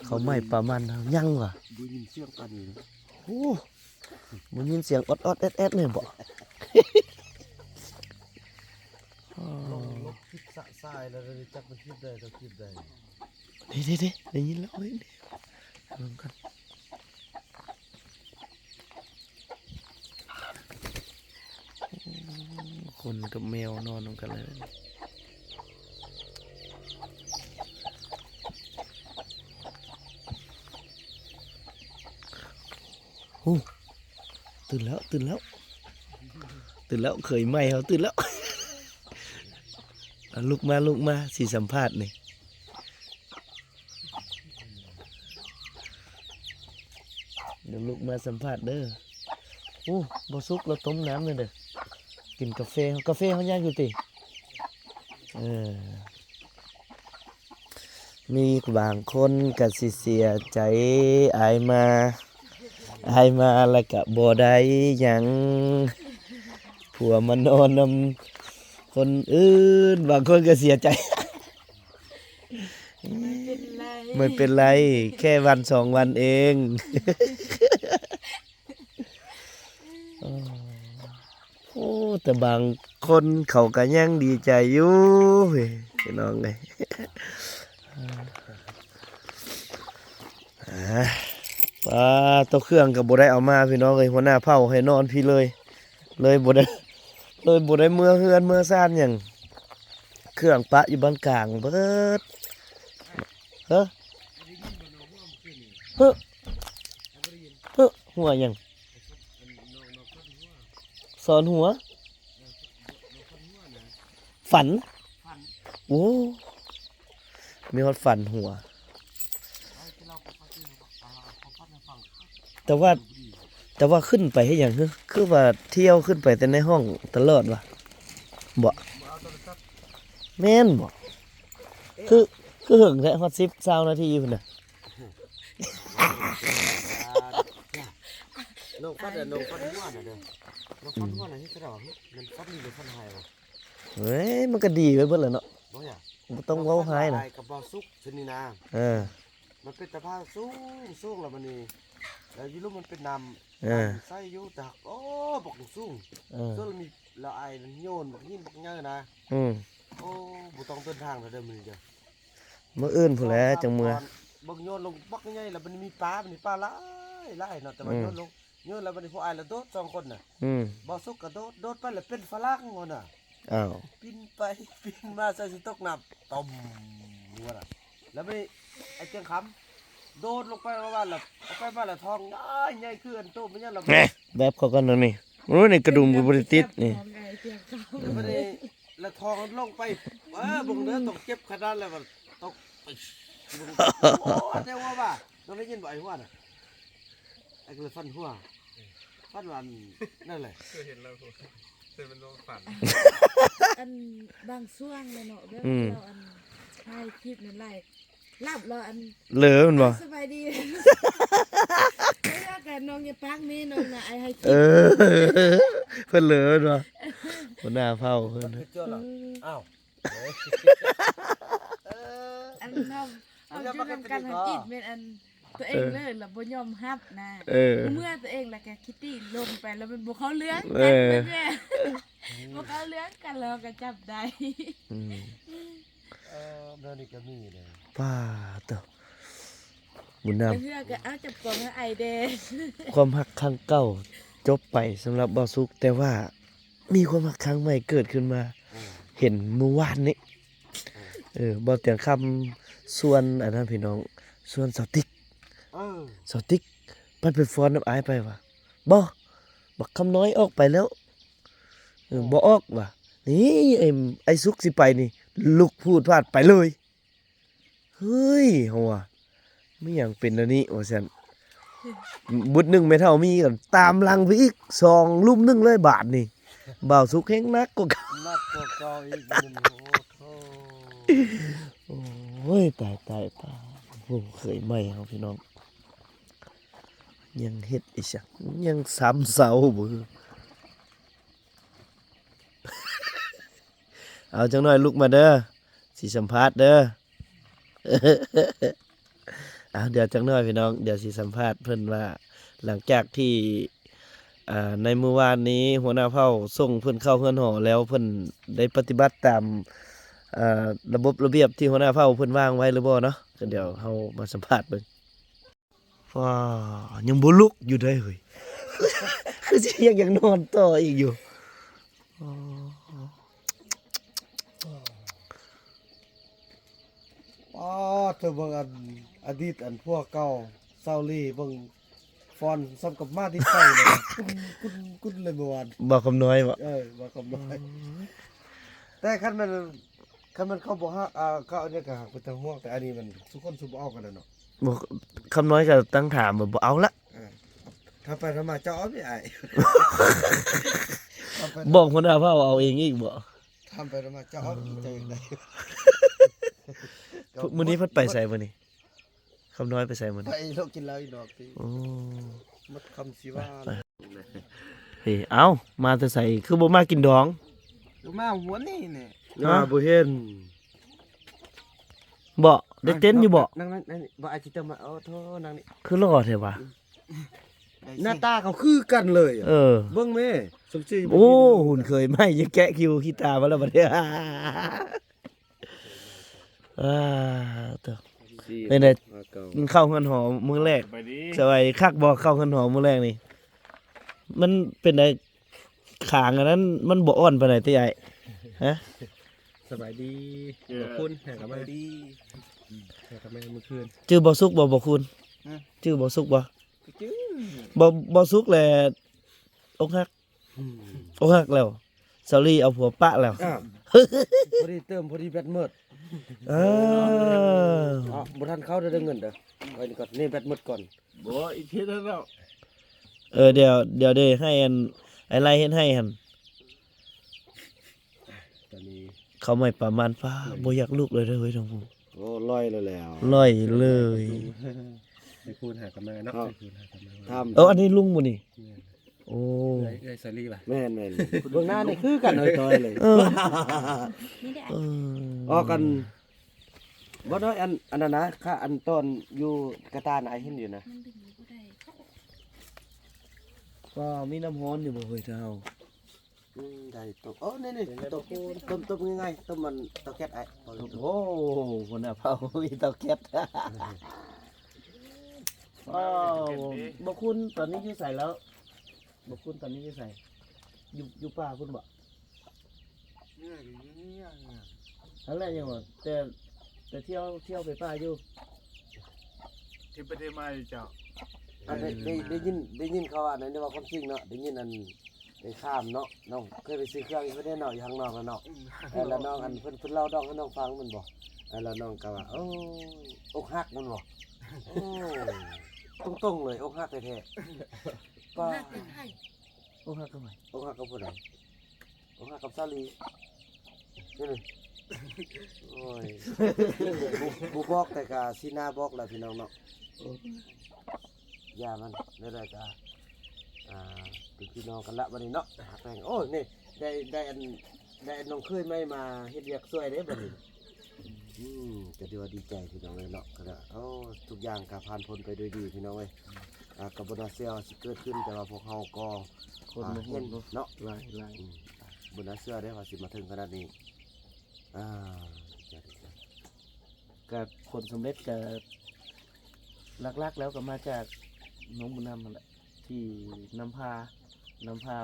ເຂົາໃໝ່ປາມັນເຮົາຍັງຫວາ? ບໍ່ຍິນສຽງປານນີ້ເນາະ. ໂອ້ ບໍ່ຍິນສຽງອອດໆແອດໆເລີຍບໍ? ລົງລົບຄລິບສະສາຍແລ້ວ ຈັກເປັນຄລິບໃດຕໍ່ຄລິບໃດ. ເດ້ໆໆ ໄດ້ຍິນແລ້ວເວີ້ຍ ເບິ່ງກ່ອນ. ຄົນກັບແມວນອນນຳກັນເລີຍ. ໂອ້ ຕື່ນແລ້ວ ຕື່ນແລ້ວ ຕື່ນແລ້ວ ເຂີຍໃໝ່ເຮົາຕື່ນແລ້ວ. ອາ ລຸກມາ ລຸກມາ ຊິສຳພາດນີ້. ດຽວລຸກມາສຳພາດເດີ. ໂອ້ ບໍ່ສຸກ ລາວຕົ້ມນ້ຳແລ້ວເດີ. ກິນກາເຟ ກາເຟເຮົາຍັງຢູ່ຕິ? ເອີ ມີບາງຄົນກໍຊິເສຍໃຈ ອາຍມາ ອາຍມາແລ້ວກະບໍ່ໄດ້ຫຍັງ ຜົວມານອນນຳຄົນອື່ນ ບາງຄົນກໍເສຍໃຈ. ໄມ່ເປັນໄລ ໄມ່ເປັນໄລ ແຄ່ວັນສອງວັນເອງ. ໂອ້ ແຕ່ບາງຄົນເຂົາກໍຍັງດີໃຈຢູ່ເວີ້ຍ ພີ່ນ້ອງເອີຍ. ອາ ປາ ໂຕເຄື່ອງກໍບໍ່ໄດ້ເອົາມາ ພີ່ນ້ອງເອີຍ. ຫົວໜ້າເຜົ່າໃຫ້ນອນພີ້ເລີຍ ເລີຍບໍ່ໄດ້ ເລີຍບໍ່ໄດ້ເມືອເຮືອນເມືອຊານຫຍັງ. ເຄ ເຄື່ອງປະຢູ່ບ້ານກາງເບິດ. ເຮີ ເຮີ ເຮີ ຫົວຫຍັງ? ສອນຫົວ? ຝັນ? ໂອ້ ມີຮອດຝັນຫົວ. ແຕ່ວ່າ ແຕ່ວ່າຂຶ້ນໄປເຮັດຫຍັງ? ຄື ຄືວ່າທ່ຽວຂຶ້ນໄປແຕ່ໃນຫ້ອງຕະຫຼອດວະ? ບໍ່ ແມ່ນບໍ່? ຄື ຄືເຫິງແທ້ ຮອດສິບ ຊາວນາທີພຸ້ນນະ. ນ້ອງຝັນ ນ້ອງຝັນຫົວນະເດີ ນ້ອງຝັນຫົວນະ ເຮັດຈັ່ງໃດວະ? ມັນຝັນດີຫຼືຝັນຮ້າຍວະ? ເອີຍ ມັນກໍດີໄປເບິດແຫຼະເນາະ ບໍ່ຫຍັງ ບໍ່ຕ້ອງເວົ້າຮ້າຍນະ. ອ້າຍກັບບ່າວສຸກຊະນີ້ນະ ເອີ ມັນເປັນຕາພາສູງໆ ແລ້ວບັດນີ້ ແລ້ວຢູ່ລຸ່ມມັນເປັນນ້ຳ ເອີ ນ້ຳໃສຢູ່ ແຕ່ ໂອ້ ບັກສູງ ເອີ ສ່ວນມີ ແລ້ວອ້າຍໂຍນບັກຫີນບັກຫຍັງນະ ອືມ ໂອ້ ບໍ່ຕ້ອງເດີນທາງແລ້ວເດີມື້ນີ້ເດີ ມື້ອື່ນພຸ້ນແຫຼະຈັ່ງເມືອ. ເບິ່ງໂຍນລົງບັກໃຫຍ່ ແລ້ວບັດນີ້ມີປາ ບັດນີ້ປາຫຼາຍໆເນາະ ແຕ່ວ່າ ອືມ ໂຍນລົງ ໂຍນແລ້ວບັດນີ້ພວກອ້າຍລະໂດດສອງຄົນນະ ອືມ ບ່າວສຸກກະໂດດ ໂດດໄປແລ້ວເປັນຝຣັ່ງຫັ້ນນະ. ອ້າວ ປິ່ນໄປປິ່ນມາໃສ່ຊິຕົກນ້ຳ ຕົມ ວ່ານະ. ແລ້ວບັດນີ້ໄອ້ຈຽງຄຳໂດດລົງໄປວ່າແລ້ວ ເອົາໄປມາແລ້ວທ້ອງໃຫຍ່ ໃຫຍ່ຄືອັນໂຕແມ່ນຫຍັງລະ ແບບເຂົາກັນນີ້. ໂອ້ ນີ້ກະດຸມກໍບໍ່ໄດ້ຕິດນີ້. ແລ້ວບັດນີ້ລະທ້ອງລົງໄປ ເອີ ເບິ່ງເດີ ຕ້ອງເຈັບຂະໜາດແລ້ວ ຕ້ອງ ໂອ້ ແຕ່ວ່າ ວ່າ ນ້ອງໄດ້ຍິນບໍ່ ໄອ້ຫົວນະ? ໄອ້ກະເລີຍຝັນຫົວ ຝັນວ່າອັນນັ້ນແຫຼະ ຄືເຫັນແລ້ວ ຄືມັນລົງຝັນ ອັນບາງຊ່ວງແຫຼະເນາະ ແບບ ອືມ ເຮົາອັນຖ່າຍຄລິບນັ້ນຫຼາຍ ຫຼັບແລ້ວອັນ ເຫຼີແມ່ນບໍ່? ສະບາຍດີ ເອີ ກັນນ້ອງຢ່າປາກແມ່ນ້ອງນະ ອ້າຍຖ່າຍຄລິບ ເອີ ເພິ່ນເຫຼີແມ່ນບໍ່? ຫົວໜ້າເຜົ່າເພິ່ນ ເອີ ອ້າວ ເອີ ອັນເຮົາ ເຮົາຢູ່ນຳກັນຫັ້ນ ອີດແມ່ນອັນຕົວເອງເລີຍລະບໍ່ຍອມຮັບນະ ເອີ ເມື່ອຕົວເອງລະກະຂີ້ຕີລົງໄປລະມັນບໍ່ເຂົ້າເລື່ອງກັນ ເອີ ແມ່ນບໍ່ເຂົ້າເລື່ອງກັນລະເຮົາກະຈັບໄດ້ ອືມ ເອີ ແນວນີ້ກະມີເດ້ ປ້າໂຕ ບຸນນຳ ເທື່ອກະເອົາຈັບກອງໃຫ້ອ້າຍແດ່ ຄວາມຮັກຄັ້ງເກົ່າຈົບໄປສຳລັບບ່າວສຸກ ແຕ່ວ່າ ມີຄວາມຮັກຄັ້ງໃໝ່ເກີດຂຶ້ນມາ ເອີ ເຫັນມື້ວານນີ້ ເອີ ເອີ ບ່າວຕຽງຄຳຊວນອັນນັ້ນພີ່ນ້ອງ ຊວນສາວຕິກ ເອີ ສາວຕິກ ໄປເປັນຟ້ອນນຳອ້າຍໄປຫວາ? ບໍ່ ບັກຄຳນ້ອຍອອກໄປແລ້ວ ເອີ ເອີ ບໍ່ອອກຫວາ? ນີ້ ໄອ້ ໄອ້ສຸກຊິໄປນີ້ ລຸກຜູດຜາດໄປເລີຍ. ເຮີ້ຍ ເຮົາວ່າ ແມ່ນຫຍັງເປັນແນວນີ້ ວ່າຊັ້ນ ບຸດໜຶ່ງແມ່ເຖົ້າມີກໍຕາມຫຼັງໄປອີກ ສອງ ລຸມໜຶ່ງເລີຍບາດນີ້ ບ່າວສຸກແຮ່ງໜັກກວ່າເກົ່າ ໜັກກວ່າເກົ່າອີກ ໂອ້ໂທ້ ໂອ້ຍ ຕາຍ ຕາຍ ຕາຍ ໂອ້ ເຂີຍໃໝ່ເຮົາພີ່ນ້ອງ ຍັງເຮັດອີກຊະ ຍັງຊຳເຊົາບໍ່ ເອົາ ຈັກໜ້ອຍລຸກມາເດີ ຊິສຳພາດເດີ ເອົາ ດຽວຈັກໜ້ອຍພີ່ນ້ອງ ດຽວຊິສຳພາດເພິ່ນວ່າ ຫຼັງຈາກທີ່ ອ່າ ໃນມື້ວານນີ້ຫົວໜ້າເຜົ່າສົ່ງເພິ່ນເຂົ້າເຮືອນຫໍແລ້ວ ເພິ່ນໄດ້ປະຕິບັດຕາມ ອ່າ ລະບົບລະບຽບທີ່ຫົວໜ້າເຜົ່າເພິ່ນວາງໄວ້ຫຼືບໍ່ເນາະ ກໍດຽວເຮົາມາສຳພາດເບິ່ງ. ຟ້າ ຍັງບໍ່ລຸກຢູ່ເດ້ເຮີ້ຍ ຄືຊິຍັງ ຍັງນອນຕໍ່ອີກຢູ່. ອໍ ອໍ ເທີເບິ່ງອັນອະດີດ ອັນຜົວເກົ່າ ເຊົາລີ ເບິ່ງຟອນສ່ຳກັບໝາຕິດໄຟເລີຍ ກຸນ ກຸນ ກຸນເລີຍເມື່ອວານ ບ່າວຄຳນ້ອຍບໍ? ເອີ ບ່າວຄຳນ້ອຍ ແຕ່ຄັນແມ່ນ ຄັນແມ່ນເຂົາບໍ່ຮັກ ອ່າ ເຂົາອັນນີ້ກໍຮັກເປັນຕາຫ່ວງ ແຕ່ອັນນີ້ມັນສຸຄົນສຸບໍ່ເອົາກັນແລ້ວເນາະ ບໍ່ ຄຳນ້ອຍກໍຕັ້ງຖາມວ່າບໍ່ເອົາລະ ເອີ ຖ້າໄປຖ້າມາເຈົ້າເອົາແມ່ອ້າຍ ຖ້າໄປ ບອກຫົວໜ້າເຜົ່າເອົາເອງອີກບໍ? ຖ້າໄປຖ້າມາເຈົ້າເອົາແມ່ເຈົ້າຈັ່ງໃດ ມື້ນີ້ເພິ່ນໄປໃສມື້ນີ້? ຄຳນ້ອຍໄປໃສມື້ນີ້? ໄປເລາະກິນເຫຼົ້າຢູ່ນອກຕິ ໂອ້ ໝົດຄຳຊິວ່າ ເອີ ເອົ້າ ມາແຕ່ໃສ ຄືບໍ່ມາກິນດອງ? ກໍມາຫົວນີ້ແຫຼະ ຫາ ບໍ່ເຫັນ ບໍ່ ໄດ້ເຕັ້ນຢູ່ບໍ່? ນັ່ງ ນັ່ງ ນັ່ງນີ້ ບໍ່ ອາຊິເຕີມາ ໂອ້ໂທ້ ນັ່ງນີ້ ຄືຫຼໍ່ແທ້ຫວາ? ໜ້າຕາເຂົາຄືກັນເລີຍ ເອີ ເບິ່ງແມ້ ສົມຊື່ ໂອ້ ຫຸ່ນເຂີຍໃໝ່ ຍັງແກະຄິວຂີ້ຕາມາແລ້ວບັດນີ້ ອ່າ ໂທ້ ເປັນໃດ ກິນເຂົ້າເຮືອນຫໍມື້ແລກ ສະບາຍດີ ສະບາຍດີ ຄັກບໍ່ ເຂົ້າເຮືອນຫໍມື້ແລກນີ້ ມັນເປັນໃດ ຂາງອັນນັ້ນມັນບໍ່ອ່ອນປານໃດຕິອ້າຍ ຮະ? ສ ສະບາຍດີ ເອີ ບໍ່ຄຸນ ຫາກັບມາ ສະບາຍດີ ຫາກັບມາມື້ຄືນ ຈື່ບໍ່ສຸກບໍ່ ບໍ່ຄຸນ? ຮະ? ຈື່ບໍ່ສຸກບໍ່? ຈື່ ບໍ່ ບໍ່ສຸກແຫຼະ ອົກຫັກ ອືມ ອົກຫັກແລ້ວ ສາວລີເອົາຜົວປະແລ້ວ ອ້າວ ພໍດີເຕີມ ພໍດີແບັດໝົດ ເອີ ເອົາ ບໍ່ທັນເຂົ້າເດີ ໄດ້ເງິນເດີ ໄວ້ນີ້ກ່ອນ ນີ້ແບັດໝົດກ່ອນ ບໍ່ ອີກເທື່ອແລ້ວ ເອີ ດຽວ ດຽວເດ ໃຫ້ອັນ ໄອ້ໄລເຮັດໃຫ້ຫັ້ນ ຕອນນີ້ ເຂົ້າໃໝ່ປາມານ ຟ້າ ບໍ່ຢາກລຸກເລີຍເດີເຮີ້ຍ ທາງຜູ້ ໂອ້ ລອຍແລ້ວ ລອຍເລີຍ ໄປຄູນຫາກັນມາເນາະ ໄປຄູນຫາກັນມາ ເອີ ອັນນີ້ລຸງບໍ່ນີ້? ແມ່ນ ໂອ້ ເອື້ອຍ ເອື້ອຍສາລີຫວາ? ແມ່ນໆ ເບິ່ງໜ້ານີ້ຄືກັນເອີຍ ຕອຍເລີຍ ເອີ ນີ້ເດ້ ເອີ ອອກກັນ ບໍ່ນ້ອຍ ອັນ ອັນນັ້ນນະ ຄະ ອັນຕອນຢູ່ກະຕ່ານ ອ້າຍເຫັນຢູ່ນະ ມັນດຶງບໍ່ໄດ້ ກໍມີນ້ຳຮ້ອນຢູ່ບໍ່ເຮີ້ຍ ເຮົາ? ອືມ ໄດ້ຕົ້ມ ໂອ້ ນີ້ໆ ຕົ້ມ ຕົ້ມ ຕົ້ມງ່າຍໆ ຕົ້ມມັນເຕົາແກັດ ອ້າຍ ໂອ້ ພຸ້ນນະ ເຜົາມີເຕົາແກັດ ອ້າວ ບໍ່ຄຸນ ຕອນນີ້ຢູ່ໃສແລ້ວ? ບໍ່ຄຸນ ຕອນນີ້ຢູ່ໃສ? ຢູ່ ຢູ່ປ່າພຸ້ນບໍ່? ນີ້ແຫຼະ ຢູ່ນີ້ ຫັ້ນແຫຼະ ຍັງວ່າ ແຕ່ ແຕ່ທ່ຽວ ທ່ຽວໄປປ່າຢູ່ ທີ່ໄປທີ່ມາຢູ່ເຈົ້າ ອັນ ໄດ້ ໄດ້ ໄດ້ຍິນ ໄດ້ຍິນເຂົາວ່ານັ້ນ ເວົ້າຄວາມຈິງເນາະ ໄດ້ຍິນອັນ ໄອ້ຄາມເນາະ ນ້ອງເຄີຍໄປຊື້ເຄື່ອງຢູ່ເພິ່ນເດ້ເນາະ ຢູ່ທາງນອກແລ້ວເນາະ ອືມ ເອີ ແລ້ວນ້ອງອັນ ເພິ່ນ ເພິ່ນເລົ່າດອງໃຫ້ນ້ອງຟັງແມ່ນບໍ່? ເອີ ແລ້ວນ້ອງກໍວ່າ ໂອ້ຍ ອົກຫັກແມ່ນບໍ່? ໂອ້ ຕົງໆເລີຍ ອົກຫັກແທ້ໆ ປ້າ ອົກຫັກກັບໃຜ? ອົກຫັກກັບຜູ້ໃດ? ອົກຫັກກັບສາວລີ ນີ້ ໂອ້ຍ ບໍ່ ບໍ່ບອກ ແຕ່ກະສີໜ້າບອກແລ້ວພີ່ນ້ອງເນາະ ໂອ້ ຢ່າມັນ ແນວໃດກະ ອ່າ ເປັນພີ່ນ້ອງກັນລະບັດນີ້ເນາະ ຮັກແພງ ໂອ້ ນີ້ ໄດ້ ໄດ້ອັນ ໄດ້ອັນນ້ອງເຂີຍໃໝ່ມາເຮັດວຽກຊ່ວຍເດ້ບັດນີ້ ອືມ ກໍຖືວ່າດີໃຈພີ່ນ້ອງເອີຍເນາະ ກໍໄດ້ ໂອ້ ທຸກຢ່າງກໍຜ່ານພົ້ນໄປດ້ວຍດີພີ່ນ້ອງເອີຍ ອ່າ ກໍບໍ່ໜ້າເຊື່ອວ່າຊິເກີດຂຶ້ນ ແຕ່ວ່າພວກເຮົາກໍ ຄົນ ອ່າ ບໍ່ຮູ້ເນາະ ເນາະ ຫຼາຍ ຫຼາຍ ອືມ ບໍ່ໜ້າເຊື່ອເດ້ວ່າຊິມາເຖິງຂະໜາດນີ້ ອ່າ ກໍຜົນສຳເລັດກໍຫຼັກໆແລ້ວກໍມາຈາກນ້ອງບຸນນຳຫັ້ນແຫຼະ ທີ່ນຳພາ ນຳພາ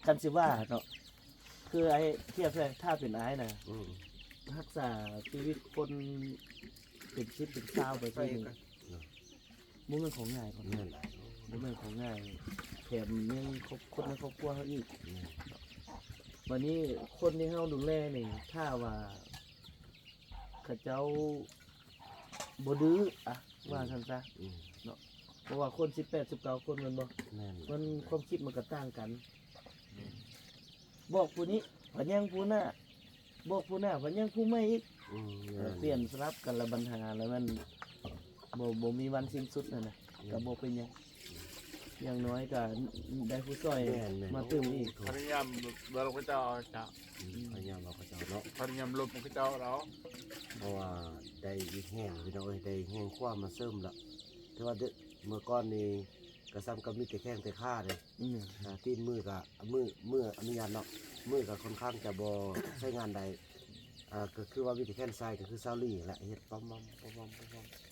ຄັນຊິວ່າເນາະ ຄືອ້າຍທຽບໃສ່ ຖ້າເປັນອ້າຍນະ ອືມ ຮັກສາຊີວິດຄົນເປັນສິບເປັນຊາວໄປປີໜຶ່ງ ບໍ່ແມ່ນຂອງງ່າຍ ແມ່ນຫຼາຍ ບໍ່ແມ່ນຂອງງ່າຍ ແຖມຍັງຄົບ ຄົນໃນຄອບຄົວເຮົາອີກ ແມ່ນ ບັດນີ້ຄົນທີ່ເຮົາດູແລນີ້ ຖ້າວ່າເຂົາເຈົ້າບໍ່ດື້ ອະ ອືມ ວ່າຊັ້ນຊະ ອືມ ເນາະ ເພາະວ່າຄົນສິບແປດ ສິບເກົ້າຄົນແມ່ນບໍ່? ແມ່ນ ມັນຄວາມຄິດມັນກໍຕ່າງກັນ ແມ່ນ ບອກຜູ້ນີ້ ພະຍັງຜູ້ໜ້າ ບອກຜູ້ໜ້າ ພະຍັງຜູ້ໃໝ່ອີກ ອືມ ແມ່ນ ປ່ຽນສະຫຼັບກັນລະບັນຫາ ແລ້ວມັນບໍ່ ບໍ່ມີວັນສິ້ນສຸດຫັ້ນນະ ອືມ ກໍບໍ່ເປັນຫຍັງ ຢ່າງໜ້ອຍກໍໄດ້ຜູ້ຊ່ອຍ ແມ່ນໆ ມາຕື່ມອີກ ໂອ້ ພະຍາຍາມເວົ້ານຳເຂົາເຈົ້າ ອືມ ພະຍາຍາມເວົ້າເຂົາເຈົ້າເນາະ ພະຍາຍາມລົມເຂົາເຈົ້າເນາະ ເພາະວ່າໄດ້ອີກແຮງ ພີ່ນ້ອງເອີຍ ໄດ້ແຮງຂວາມາເສີມລະ ແຕ່ວ່າເມື່ອກ່ອນນີ້ ກໍສ່ຳກັບມີແຕ່ແຂ້ງແຕ່ຂາເດ້ ອືມ ອ່າ ຕີນມືກໍ ມື ມື ອະນຸຍາດເນາະ ມືກໍຄ່ອນຂ້າງຈະບໍ່ໃຊ້ງານໄດ້ ອ່າ ກໍຄືວ່າມີແຕ່ແຂນຊ້າຍ ກໍຄືສາວລີແຫຼະ ເຮັດປ້ອມໆ ປ້ອມໆ ປ້ອມ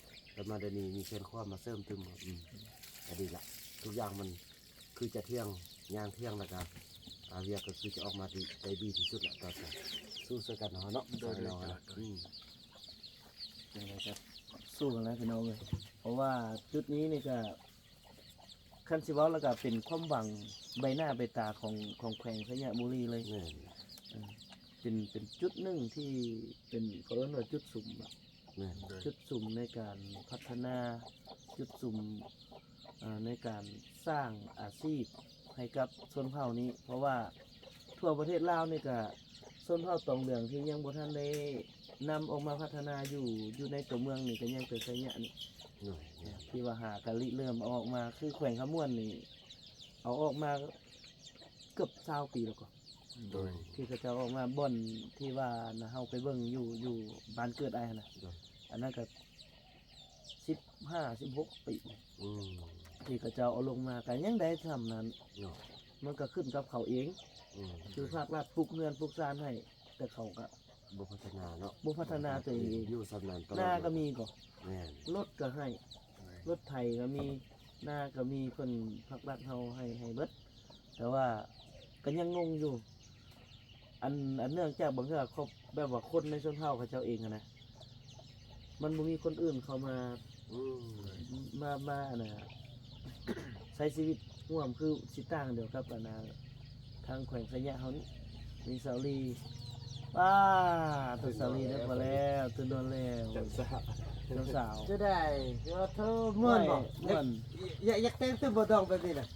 ໆ ແຕ່ມາດຽວນີ້ມີແຂນຂວາມາເສີມຕື່ມ ອືມ ກໍດີລະ ທຸກຢ່າງມັນຄືຈະທ່ຽງ ຍ່າງທ່ຽງ ແລ້ວກໍ ອ່າ ວຽກກໍຄືຈະອອກມາດີ ໄດ້ດີທີ່ສຸດລະ ກໍ ກໍສູ້ຊ່ວຍກັນເນາະ ເນາະ ໂດຍ ສາຍເນາະ ໂດຍ ອືມ ຈັ່ງໃດກໍສູ້ກັນແຫຼະພີ່ນ້ອງເອີຍ ເພາະວ່າຈຸດນີ້ນີ້ກໍ ຄັນຊິເວົ້າແລ້ວກໍເປັນຄວາມຫວັງໃບໜ້າໃບຕາຂອງ ຂອງແຂວງໄຊຍະບູລີເລີຍ ແມ່ນ ເອີ ເປັນ ເປັນຈຸດໜຶ່ງທີ່ເປັນ ເຂົາເອີ້ນວ່າຈຸດສຸມ ແມ່ນ ຈຸດສຸມໃນການພັດທະນາ ຈຸດສຸມ ເອີ ໃນການສ້າງອາຊີບໃຫ້ກັບຊົນເຜົ່ານີ້ ເພາະວ່າທົ່ວປະເທດລາວນີ້ກະ ຊົນເຜົ່າຕອງເຫຼືອງທີ່ຍັງບໍ່ທັນໄດ້ນຳອອກມາພັດທະນາຢູ່ ຢູ່ໃນຕົວເມືອງນີ້ ກໍຍັງແຕ່ໄຊຍະນີ້ ໂດຍ ທີ່ວ່າຫາກະລິເລີ່ມເອົາອອກມາ ຄືແຂວງຄຳມ່ວນນີ້ ເອົາອອກມາເກືອບຊາວປີແລ້ວກໍ ໂດຍ ທີ່ເຂົາເຈົ້າອອກມາ ບ່ອນທີ່ວ່ານະ ເຮົາໄປເບິ່ງຢູ່ ຢູ່ບ້ານເກີດອ້າຍຫັ້ນນະ ໂດຍ ອັນນັ້ນກໍ ສິບຫ້າ ສິບຫົກປີ ອືມ ທີ່ເຂົາເຈົ້າເອົາລົງມາ ກໍຍັງໄດ້ສ່ຳນັ້ນ ເນາະ ມັນກໍຂຶ້ນກັບເຂົາເອງ ອືມ ຄືພາກລັດປຸກເຮືອນປຸກຊານໃຫ້ ແຕ່ເຂົາກໍບໍ່ພັດທະນາເນາະ ບໍ່ພັດທະນາຕົວເອງ ຢູ່ສ່ຳນັ້ນຕະຫຼອດ ນາກໍມີກໍ ແມ່ນ ລົດກໍໃຫ້ ແມ່ນ ລົດໄຖກໍມີ ນາກໍມີ ເພິ່ນພາກລັດເຮົາໃຫ້ ໃຫ້ເບິດ ແຕ່ວ່າກໍຍັງງົງຢູ່ ອັນ ອັນເນື່ອງຈາກບາງເທື່ອຄອບ ແບບວ່າຄົນໃນຊົນເຜົ່າເຂົາເຈົ້າເອງຫັ້ນນະ ມັນບໍ່ມີຄົນອື່ນເຂົ້າມາ ອືມ ມາ ມາ ອັນນ່າ ໃຊ້ຊີວິດຮ່ວມ ຄືຊິຕ່າງດຽວກັບ ອັນນ່າ ທາງແຂວງໄຊຍະເຮົານີ້ ມີສາວລີ ປ້າ ຕົວສາວລີໄດ້ພໍແລ້ວ ຕົວນອນແລ້ວ ເຈົ້າສາວ ເຈົ້າສາວ ຈະໄດ້ ໂອ້ໂທ ມ່ວນບໍ່? ມ່ວນ ຢາກ ຢາກແຕ່ງຕື່ມບໍ່ ດອງແບບນີ້ນະ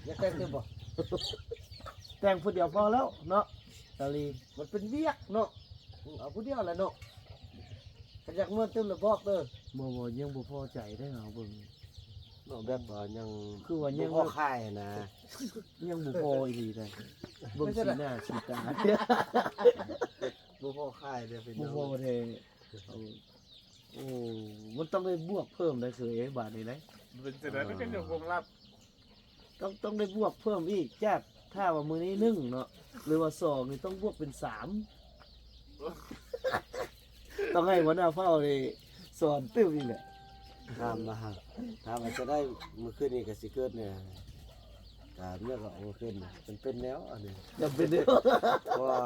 ຢາກແຕ່ງຕື່ມບໍ່? ແຕ່ງຜູ້ດຽວພໍແລ້ວເນາະ ສາວລີ ມັນເປັນວຽກເນາະ ເອົາຜູ້ດຽວແຫຼະເນາະ ຄັນຢາກມ່ວນຕື່ມລະບອກເດີ ບໍ່ ບໍ່ ຍັງບໍ່ພໍໃຈເດ້ ເຮົາເບິ່ງເນາະ ແບບວ່າຍັງ ຄືວ່າຍັງບໍ່ພໍຂາຍນະ ຍັງບໍ່ພໍອີ່ຫຼີເດ້ ເບິ່ງສີໜ້າສີຕາ ບໍ່ພໍຂາຍເດ້ ບໍ່ພໍແທ້ ເອີ ໂອ້ ມັນຕ້ອງໄດ້ບວກເພີ່ມໄດ້ເຄີຍ ບາດນີ້ໄດ໋ ເປັນຈັ່ງໃດ ມັນເປັນວງລັບ ຕ້ອງ ຕ້ອງໄດ້ບວກເພີ່ມອີກ ຈາກ ຖ້າວ່າມື້ນີ້ໜຶ່ງເນາະ ຫຼືວ່າສອງນີ້ ຕ້ອງບວກເປັນສາມ ຕ້ອງໃຫ້ຫົວໜ້າເຜົ່ານີ້ສອນຕື່ມອີກແຫຼະ ຖາມວ່າ ຖາມວ່າຈະໄດ້ມື້ຄືນນີ້ກໍຊິເກີດແນວ ການເມືອກອອກມາຂຶ້ນ ມັນເປັນແນວອັນນີ້ ຈຳເປັນແນວ ເພາະວ່າ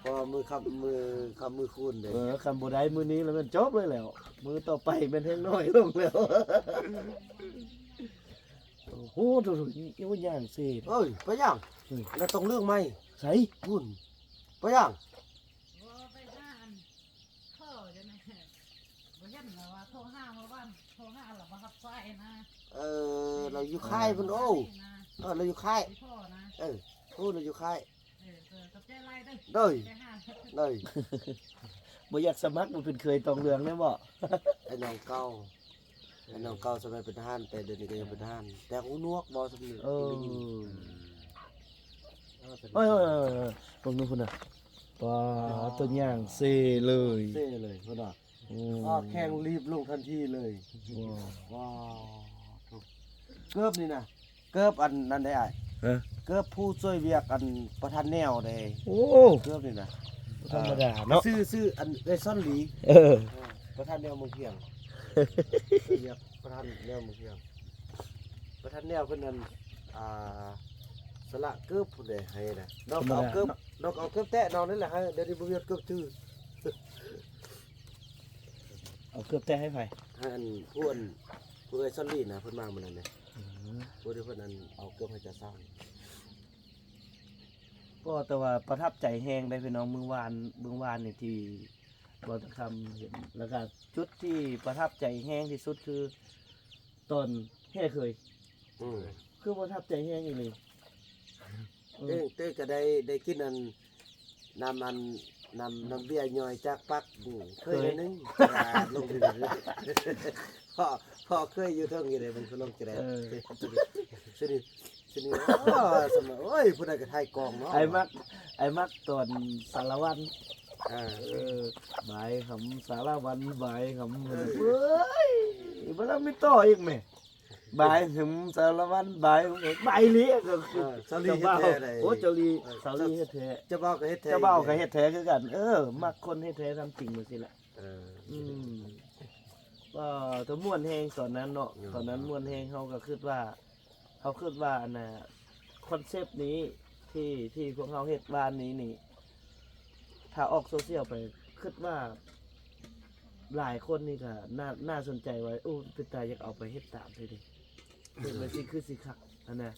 ເພາະວ່າມື້ຄ່ຳ ມື້ຄ່ຳມື້ຄູນເດ້ ເອີ ຄັນບໍ່ໄດ້ມື້ນີ້ລະແມ່ນຈົບເລີຍແລ້ວ ມື້ຕໍ່ໄປແມ່ນແຮ່ງໜ້ອຍລົງແລ້ວ ໂອ້ໂຫ ໂອ້ໂຫ ໂອ້ ຍ່າງເຊ ເອີຍ ໄປຫຍັງ? ອືມ ອັນນັ້ນຕ້ອງເລື່ອງໃໝ່ ໃສ? ພຸ້ນ ໄປຫຍັງ? ບໍ່ ໄປຫາອັນ ພໍ່ຈັ່ງໃດ ບໍ່ເຫັນລະວ່າໂທຫາເມື່ອວານ ໂທຫາລະບໍ່ຮັບສາຍນະ ເອີ ລາວຢູ່ຄ້າຍພຸ້ນ ໂອ້ ເອີ ລາວຢູ່ຄ້າຍ ເອີ ໂອ້ ລາວຢູ່ຄ້າຍ ເອີ ເອີ ຂອບໃຈຫຼາຍເດີ ໂດຍ ໂດຍ ບໍ່ຢາກສະໝັກມາເປັນເຂີຍຕອງເຫຼືອງແດ່ບໍ່? ໄອ້ນ້ອງເກົ່າ ອັນນັ້ນເກົ່າສະໄໝເປັນທະຫານ ແຕ່ດຽວນີ້ກໍຍັງເປັນທະຫານ ແຕ່ຫູໜວກບໍ່ສຳເນີ ເອີ ໄດ້ຍິນ ເອີ ເອີ ເອີ ເອີ ເບິ່ງດູພຸ້ນນະ ປາ ໂຕຍ່າງເຊເລີຍ ເຊເລີຍພຸ້ນນະ ອືມ ອອກແຂ່ງລີບລົງທັນທີເລີຍ ວ້າວ ເກີບນີ້ນະ ເກີບອັນນັ້ນເດ້ອ້າຍ ຮະ ເກີບຜູ້ຊ່ວຍວຽກອັນປະທານແນວເດ້ ໂອ້ ເກີບນີ້ນະ ບໍ່ທຳມະດາເນາະ ຊື່ ຊື່ອັນເອື້ອຍຊອນຫຼີ ເອີ ເອີ ປະທານແນວເມືອງພຽງ ເອີ້ນວ່າປະທານແນວເມືອງພຽງ ປະທານແນວເພິ່ນນັ້ນ ອ່າ ສະຫຼະເກີບຜູ້ໃດໃຫ້ນະ ນ້ອງກໍເອົາເກີບ ນ້ອງກໍເອົາເກີບແຕະນ້ອງນີ້ແຫຼະ ໃຫ້ ດຽວນີ້ບໍ່ມີເກີບຖື ເອົາເກີບແຕະໃຫ້ໃຜ? ໃຫ້ອັນ ຜູ້ອັນ ຜູ້ເອື້ອຍຊອນລີນະ ເພິ່ນມາມື້ນັ້ນເດ້ ອືມ ຜູ້ທີ່ເພິ່ນອັນ ເອົາເກີບໃຫ້ເຈົ້າສາວ ກໍແຕ່ວ່າປະທັບໃຈແຮງເດ້ພີ່ນ້ອງ ມື້ວານ ມື້ວານນີ້ທີ່ ບໍ່ຕະຄຳເຫັນ ແລ້ວກະຈຸດທີ່ປະທັບໃຈແຮງທີ່ສຸດຄືຕອນແຫ່ເຂີຍ ອືມ ຄືປະທັບໃຈແຮງອີ່ຫຼີ ເອີ ເອີ ເຕັ້ງແຕ່ກະໄດ້ ໄດ້ກິນອັນ ນ້ຳອັນ ນ້ຳ ນ້ຳເບຍຍ່ອຍຈາກປາກ ອືມ ເຂີຍໜ້ອຍໜຶ່ງ ເຂີຍ ລົງ ພໍ ພໍເຄີຍຢູ່ເທິງຢູ່ເດ້ ມັນຄືລົງຈະໄດ້ ເອີ ສະດິ ຊິນີ້ ໂອ້ ສະເໝີ ໂອ້ຍ ຜູ້ໃດກໍຖ່າຍກອງເນາະ ອ້າຍມັກ ອ້າຍມັກຕອນສາລະວັນ ເອີ ເອີ ບາຍຫຳສາລະວັນ ບາຍຫຳ ເອີ ເອີຍ ບໍ່ລະມີຕໍ່ອີກແມ ບາຍຫຳສາລະວັນ ບາຍ ບາຍເລີຍ ກໍຄື ເອີ ສາວລີເຮັດແທ້ ເຈົ້າບ່າວ ໂອ້ ສາວລີ ເອີ ສາວລີເຮັດແທ້ ເຈົ້າບ່າວກໍເຮັດແທ້ ເຈົ້າບ່າວກໍເຮັດແທ້ຄືກັນ ເອີ ມັກຄົນເຮັດແທ້ທຳຈິງຈັ່ງຊີ້ແຫຼະ ເອີ ອືມ ກໍ ແຕ່ມ່ວນແຮງຕອນນັ້ນເນາະ ຕອນນັ້ນມ່ວນແຮງ ເຮົາກໍຄິດວ່າ ເຮົາຄິດວ່າອັນນ່າ ຄອນເຊັບນີ້ ທີ່ ທີ່ພວກເຮົາເຮັດວານນີ້ນີ້ ຖ້າອອກໂຊຊຽວໄປ ຄິດວ່າຫຼາຍຄົນນີ້ກໍໜ້າ ໜ້າສົນໃຈວ່າ ໂອ້ ເປັນຕາຢາກເອົາໄປເຮັດຕາມເລີຍເດ ເຮັດແບບນີ້ຄືຊິຄັກຫັ້ນນະ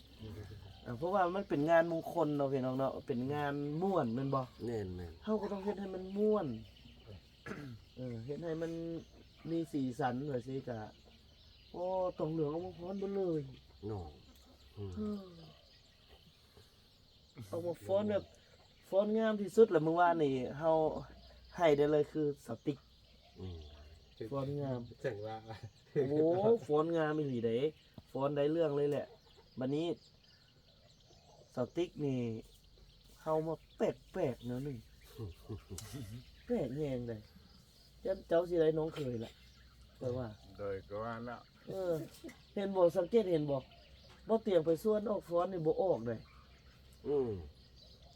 ເພາະວ່າມັນເປັນງານມົງຄົນເນາະ ພີ່ນ້ອງເນາະ ເປັນງານມ່ວນແມ່ນບໍ່? ແມ່ນໆ ເຮົາກໍຕ້ອງເຮັດໃຫ້ມັນມ່ວນ ເອີ ເຮັດໃຫ້ມັນມີສີສັນ ວ່າຊີ້ກະ ໂອ້ ຕອງເຫຼືອງອອກມາຟ້ອນເບິດເລີຍເນາະ ອືມ ເອີ ອອກມາຟ້ອນແບບ ຟ້ອນງາມທີ່ສຸດລະ ມື້ວານນີ້ເຮົາໃຫ້ໄດ້ເລີຍຄືສາວຕິກ ອືມ ຟ້ອນງາມ ຈັ່ງວ່າ ໂອ້ ຟ້ອນງາມອີ່ຫຼີເດ້ ຟ້ອນໄດ້ເລື່ອງເລີຍແຫຼະ ບັດນີ້ ສາວຕິກນີ້ ເຮົາມາແປກໆ ແນວໜຶ່ງ ແປກແຮງໃດ໋ ຢ້ານເຈົ້າຊິໄດ້ນ້ອງເຂີຍລະ ຂ້ອຍວ່າ ໂດຍ ກໍວ່າແລ້ວ ເອີ ເຫັນບໍ່ ສັງເກດເຫັນບໍ່ ບໍ່ຕຽງໄປຊວນອອກຟ້ອນນີ້ບໍ່ອອກໃດ໋ ອືມ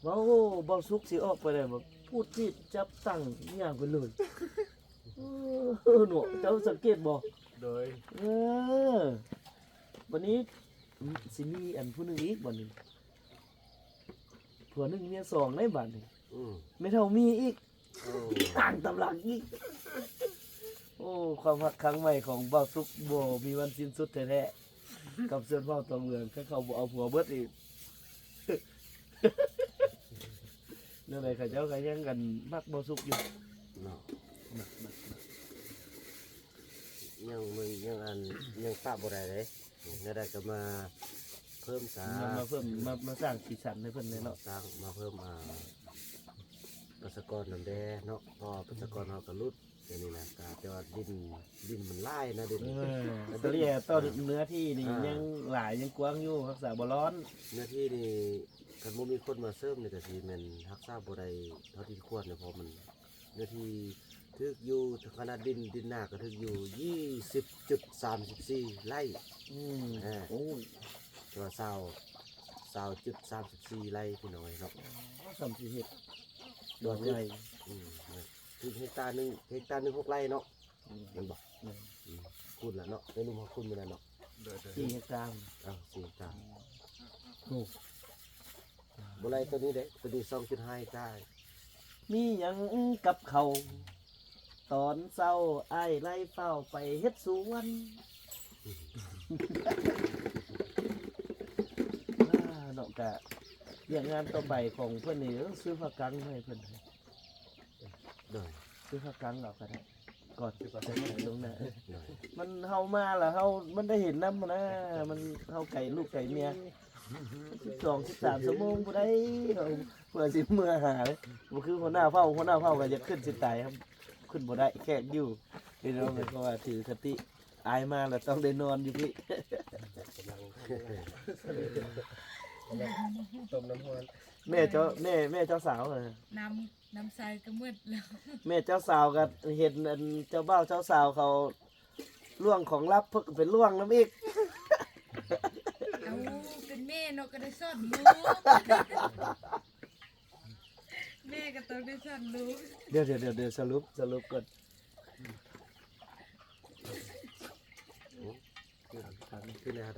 ເວົ້າ ເວົ້າສຸກຊິອອກໄປໃດ໋ ແບບພູດຈີດຈັບຕັ່ງຍ່າງໄປເລີຍ ເອີ ເນາະ ເຈົ້າສັງເກດບໍ່ ໂດຍ ເອີ ບັດນີ້ ອືມ ຊິມີອັນຜູ້ໜຶ່ງອີກບັດນີ້ ຜົວໜຶ່ງເມຍສອງໃດ໋ບັດນີ້ ອືມ ແມ່ເຖົ້າມີອີກ ໂອ້ ອ່ານຕຳຫຼັງອີກ. ໂອ້ ຄວາມຮັກຄັ້ງໃໝ່ຂອງບ່າວສຸກບໍ່ມີວັນສິ້ນສຸດແທ້ໆ ກັບຊົນເຜົ່າຕອງເຫຼືອງ ຄັນເຂົາບໍ່ເອົາຜົວເບິດນີ້ ແນວໃດເຂົາເຈົ້າກໍຍັງກັນມັກບ່າວສຸກຢູ່ເນາະ. ຍັງ ຍັງອັນ ຍັງປະບໍ່ໄດ້ເດ້. ແນວໃດກໍມາເພີ່ມສາ ມາ ມາເພີ່ມ ມາ ມາສ້າງສີສັນໃຫ້ເພິ່ນແດ່ເນາະ ສ້າງ ມາເພີ່ມ ອ່າ ປະຊາກອນນຳແດ່ເນາະ ເພາະປະຊາກອນເຮົາກໍຫຼຸດດຽວນີ້ນະ ກໍແຕ່ວ່າດິນ ດິນມັນຫຼາຍນະ ດິນ ເອີ ສະເລ່ຍຕໍ່ເນື້ອທີ່ນີ້ ອ່າ ຍັງຫຼາຍຍັງກວ້າງຢູ່ ຮັກສາບໍ່ລ້ອນ ເນື້ອທີ່ນີ້ ຄັນບໍ່ມີຄົນມາເສີມນີ້ກໍຊິແມ່ນຮັກສາບໍ່ໄດ້ເທົ່າທີ່ຄວນເນາະ ເພາະມັນ ເນື້ອທີ່ຖືກຢູ່ ຂະໜາດດິນ ດິນນາກໍຖືກຢູ່ ຊາວຈຸດສາມສິບສີ່ໄຮ່ ອືມ ເອີ ໂອ້ ແຕ່ວ່າຊາວ ຊາວຈຸດສາມສິບສີ່ໄຮ່ ພີ່ນ້ອງເອີຍເນາະ. ອໍ ສ່ຳຊິເຮັດ ແຕ່ວ່າຖືກ ດອກໄຮ່ ອືມ ຖືກເຮັກຕາໜຶ່ງ ເຮັກຕາໜຶ່ງຫົກໄຮ່ເນາະ ອືມ ແມ່ນບໍ່? ແມ່ນ ອືມ ຄູນລະເນາະ ໄດ້ລົມເຮົາຄູນມື້ນັ້ນເນາະ ສີ່ເຮັກຕາ ເອີ ສີ່ເຮັກຕາ ໂອ້ ບໍ່ໄລ່ຕົວນີ້ເດ້ ຕົວນີ້ສອງຈຸດຫ້າເຮັກຕາ. ມີຫຍັງກັບເຂົ້າ ຕອນເຊົ້າອ້າຍໄລ່ຟ້າວໄປເຮັດສວນ ອ່າ ເນາະ ກະວຽກງານຕໍ່ໄປຂອງເພິ່ນນີ້ ເອີ ຊື້ຜ້າກັງໃຫ້ເພິ່ນ ໂດຍ ຊື້ຜ້າກັງເອົາກໍໄດ້ ກ່ອນຊິໄປລົງນາ ໂດຍ ມັນເຮົາມາແລ້ວເຮົາ ມັນໄດ້ເຫັນນຳນະ ມັນເຮົາໄກລູກໄກເມຍ ສິບສອງ ສິບສາມຊົ່ວໂມງບໍ່ໄດ້ ເຮົາເພື່ອຊິເມືອຫາເລີຍ ບໍ່ຄືຫົວໜ້າເຜົ່າ ຫົວໜ້າເຜົ່າກໍຢາກຂຶ້ນຊິຕາຍ ຂຶ້ນບໍ່ໄດ້ ແຂກຢູ່ ພີ່ນ້ອງ ເພາະວ່າຖືຄະຕິ ອ້າຍມາແລ້ວຕ້ອງໄດ້ນອນຢູ່ພີ້ ຕົ້ມນ້ຳຮ້ອນ ແມ່ເຈົ້າ ແມ່ ແມ່ເຈົ້າສາວ ນ້ຳ ນ້ຳໃສກໍໝົດແລ້ວ ແມ່ເຈົ້າສາວກໍເຫັນອັນເຈົ້າບ່າວເຈົ້າສາວເຂົາລ່ວງຂອງລັບ ເພິ່ນກໍໄປລ່ວງນຳອີກ ເອົາ ເປັນແມ່ເນາະ ກໍໄດ້ສອນລູກ ແມ່ກໍຕ້ອງໄດ້ສອນລູກ ດຽວ ດຽວ ດຽວ ສະຫຼຸບ ສະຫຼຸບກ່ອນ ໂອ້ ຂຶ້ນ ຂຶ້ນແລ້ວ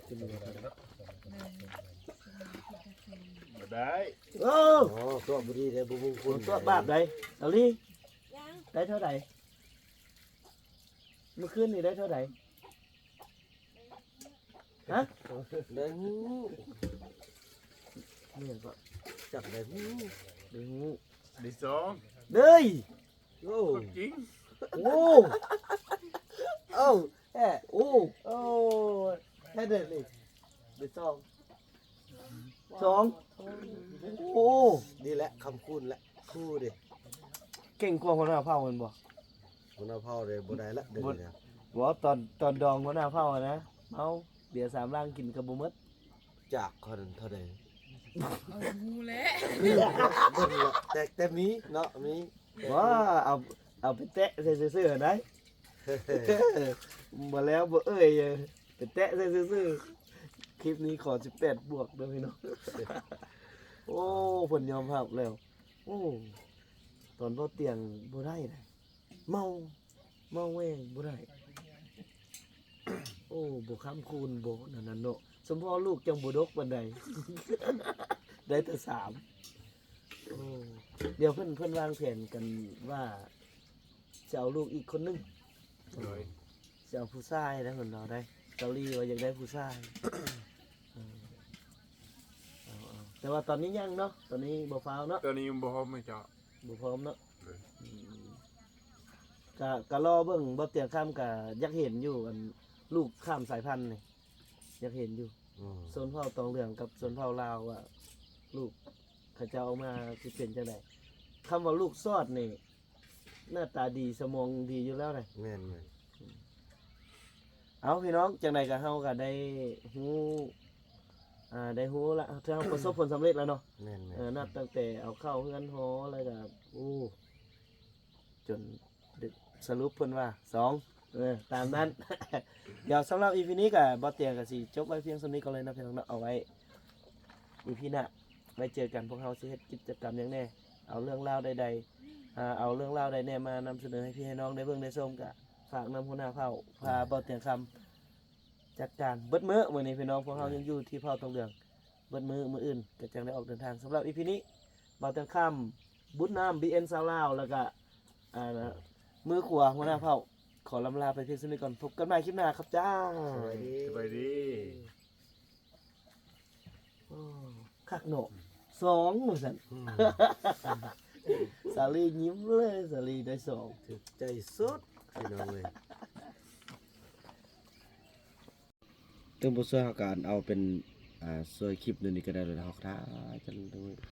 ຂຶ້ນແລ້ວ ບໍ່ໄດ້ ໂອ້ ຕົວະບໍ່ດີເດ້ ບໍ່ມຸງຄຸນ ຕົວະບາບໃດ ເກົາຫຼີ ຍັງ ໄດ້ເທົ່າໃດ? ມື້ຄືນນີ້ໄດ້ເທົ່າໃດ? ຮະ? ໄດ້ຮູ້ ແມ່ນບໍ່? ຈັກໄດ້ຮູ້ ໄດ້ຮູ້ ໄດ້ສອງ ເດ້ຍ ໂອ້ ຈິງ ໂອ້ ໂອ້ ແທ້ ໂອ້ ໂອ້ ແທ້ເດ້ນີ້ ໄດ້ສອງ ສອງ ໂອ້ ນີ້ແຫຼະຄຳຄູນແຫຼະ ຄູເດ້ ເກັ່ງກວ່າຫົວໜ້າເຜົ່າແມ່ນບໍ່? ຫົວໜ້າເຜົ່າເດ້ບໍ່ໄດ້ລະ ດຽວນີ້ນະ ບໍ່ ຕອນ ຕອນດອງຫົວໜ້າເຜົ່ານະ ເມົາເບຍສາມລັງກິນກໍບໍ່ໝົດ ຈາກເທົ່າໃດ ເອົາ ຮູ້ແຫຼະ ເບິ່ງລະ ແຕ່ ແຕ່ມີເນາະ ມີ ບໍ່ ເອົາ ເອົາໄປແຕະໃສ່ຊື່ໆໄດ໋ ບໍ່ແລ້ວບໍ່ເອີ່ຍ ໄປແຕະໃສ່ຊື່ໆ ຄລິບນີ້ຂໍສິບແປດບວກເດີພີ່ນ້ອງ ໂອ້ ເພິ່ນຍອມຮັບແລ້ວ ໂອ້ ຕອນເວົ້າຕຽງບໍ່ໄດ້ໃດ ເມົາ ເມົາແວງບໍ່ໄດ້ ໂອ້ ບໍ່ຄ້ຳຄູນບໍ່ ແນວນັ້ນເນາະ ສົມພໍລູກຈັ່ງບໍ່ດົກປານໃດ ໄດ້ແຕ່ສາມ ໂອ້ ດຽວເພິ່ນ ເພິ່ນວາງແຜນກັນວ່າ ຊິເອົາລູກອີກຄົນໜຶ່ງ ໂດຍ ຊິເອົາຜູ້ຊາຍໄດ໋ ເພິ່ນເວົ້າໄດ໋ ເກົາຫຼີວ່າຢາກໄດ້ຜູ້ຊາຍ ເອີ ເອົາໆ ແຕ່ວ່າຕອນນີ້ຍັງເນາະ ຕອນນີ້ບໍ່ຟ້າວເນາະ ຕອນນີ້ຍັງບໍ່ພ້ອມ ເຈົ້າ ບໍ່ພ້ອມເນາະ ໂດຍ ອືມ ກະ ກະລໍເບິ່ງ ບໍ່ຕຽງຄຳກະຢາກເຫັນຢູ່ ອັນ ລູກຂ້າມສາຍພັນນີ້ ຢາກເຫັນຢູ່ ອືມ ຊົນເຜົ່າຕອງເຫຼືອງກັບຊົນເຜົ່າລາວວ່າ ລູກເຂົາເຈົ້າອອກມາຊິເປັນຈັ່ງໃດ ຄຳວ່າລູກຊອດນີ້ ໜ້າຕາດີ ສະໝອງດີຢູ່ແລ້ວນະ ແມ່ນໆ ເອົາ ພີ່ນ້ອງ ຈັ່ງໃດກໍເຮົາກໍໄດ້ຮູ້ ອ່າ ໄດ້ຮູ້ລະ ເຮົາປະສົບຜົນສຳເລັດແລ້ວເນາະ ແມ່ນໆ ເອີ ນັບຕັ້ງແຕ່ເອົາເຂົ້າເຮືອນຫໍ ແລ້ວກໍ ໂອ້ ຈົນ ສະຫຼຸບເພິ່ນວ່າສອງ ເອີ ຕາມນັ້ນ ດຽວສຳລັບອີພີນີ້ກໍ ບ່າວຕຽງກໍຊິຈົບໄວ້ພຽງສ່ຳນີ້ກ່ອນເລີຍເນາະ ພີ່ນ້ອງເນາະ ເອົາໄວ້ອີພີໜ້າ ໄວ້ເຈີກັນ ພວກເຮົາຊິເຮັດກິດຈະກຳຫຍັງແດ່ ເອົາເລື່ອງລາວໃດໆ ອ່າ ເອົາເລື່ອງລາວໃດແດ່ມານຳສະເໜີໃຫ້ພີ່ໃຫ້ນ້ອງໄດ້ເບິ່ງໄດ້ຊົມ ກໍຝາກນຳຫົວໜ້າເຜົ່າ ພາ ແມ່ນ ບ່າວຕຽງຄຳ ຈັດການເບິດມື້ ມື້ນີ້ພີ່ນ້ອງ ພວກເຮົາ ແມ່ນ ຍັງຢູ່ທີ່ເຜົ່າຕອງເຫຼືອງເບິດມື້ ມື້ອື່ນກໍຈັ່ງໄດ້ອອກເດີນທາງ ສຳລັບອີພີນີ້ ບ່າວແຕງຄຳ ບຸນນຳ ບີເອັນ ຊາວລາວ ແລ້ວກະ ອ່າ ມືຂວາຫົວໜ້າເຜົ່າ ຂໍລຳລາໄປພຽງສ່ຳນີ້ກ່ອນ. ພົບກັນໃໝ່ຄລິບໜ້າ ຂອບໃຈ. ສະບາຍດີ. ສະບາຍດີ. ໂອ້ ຄັກເນາະ ສອງ ວ່າຊັ້ນ. ອືມ ສາລີຍິ້ມເລີຍ ສາລີໄດ້ສອງ ຖືກໃຈສຸດ ພີ່ນ້ອງເອີຍ. ເຖິງບໍ່ຊ່ວຍເຮົາກະເອົາເປັນ ອ່າ ຊ່ວຍຄລິບນີ້ກະໄດ້ແລ້ວ ເຮົາກະຖ່າຍກັນໂດຍ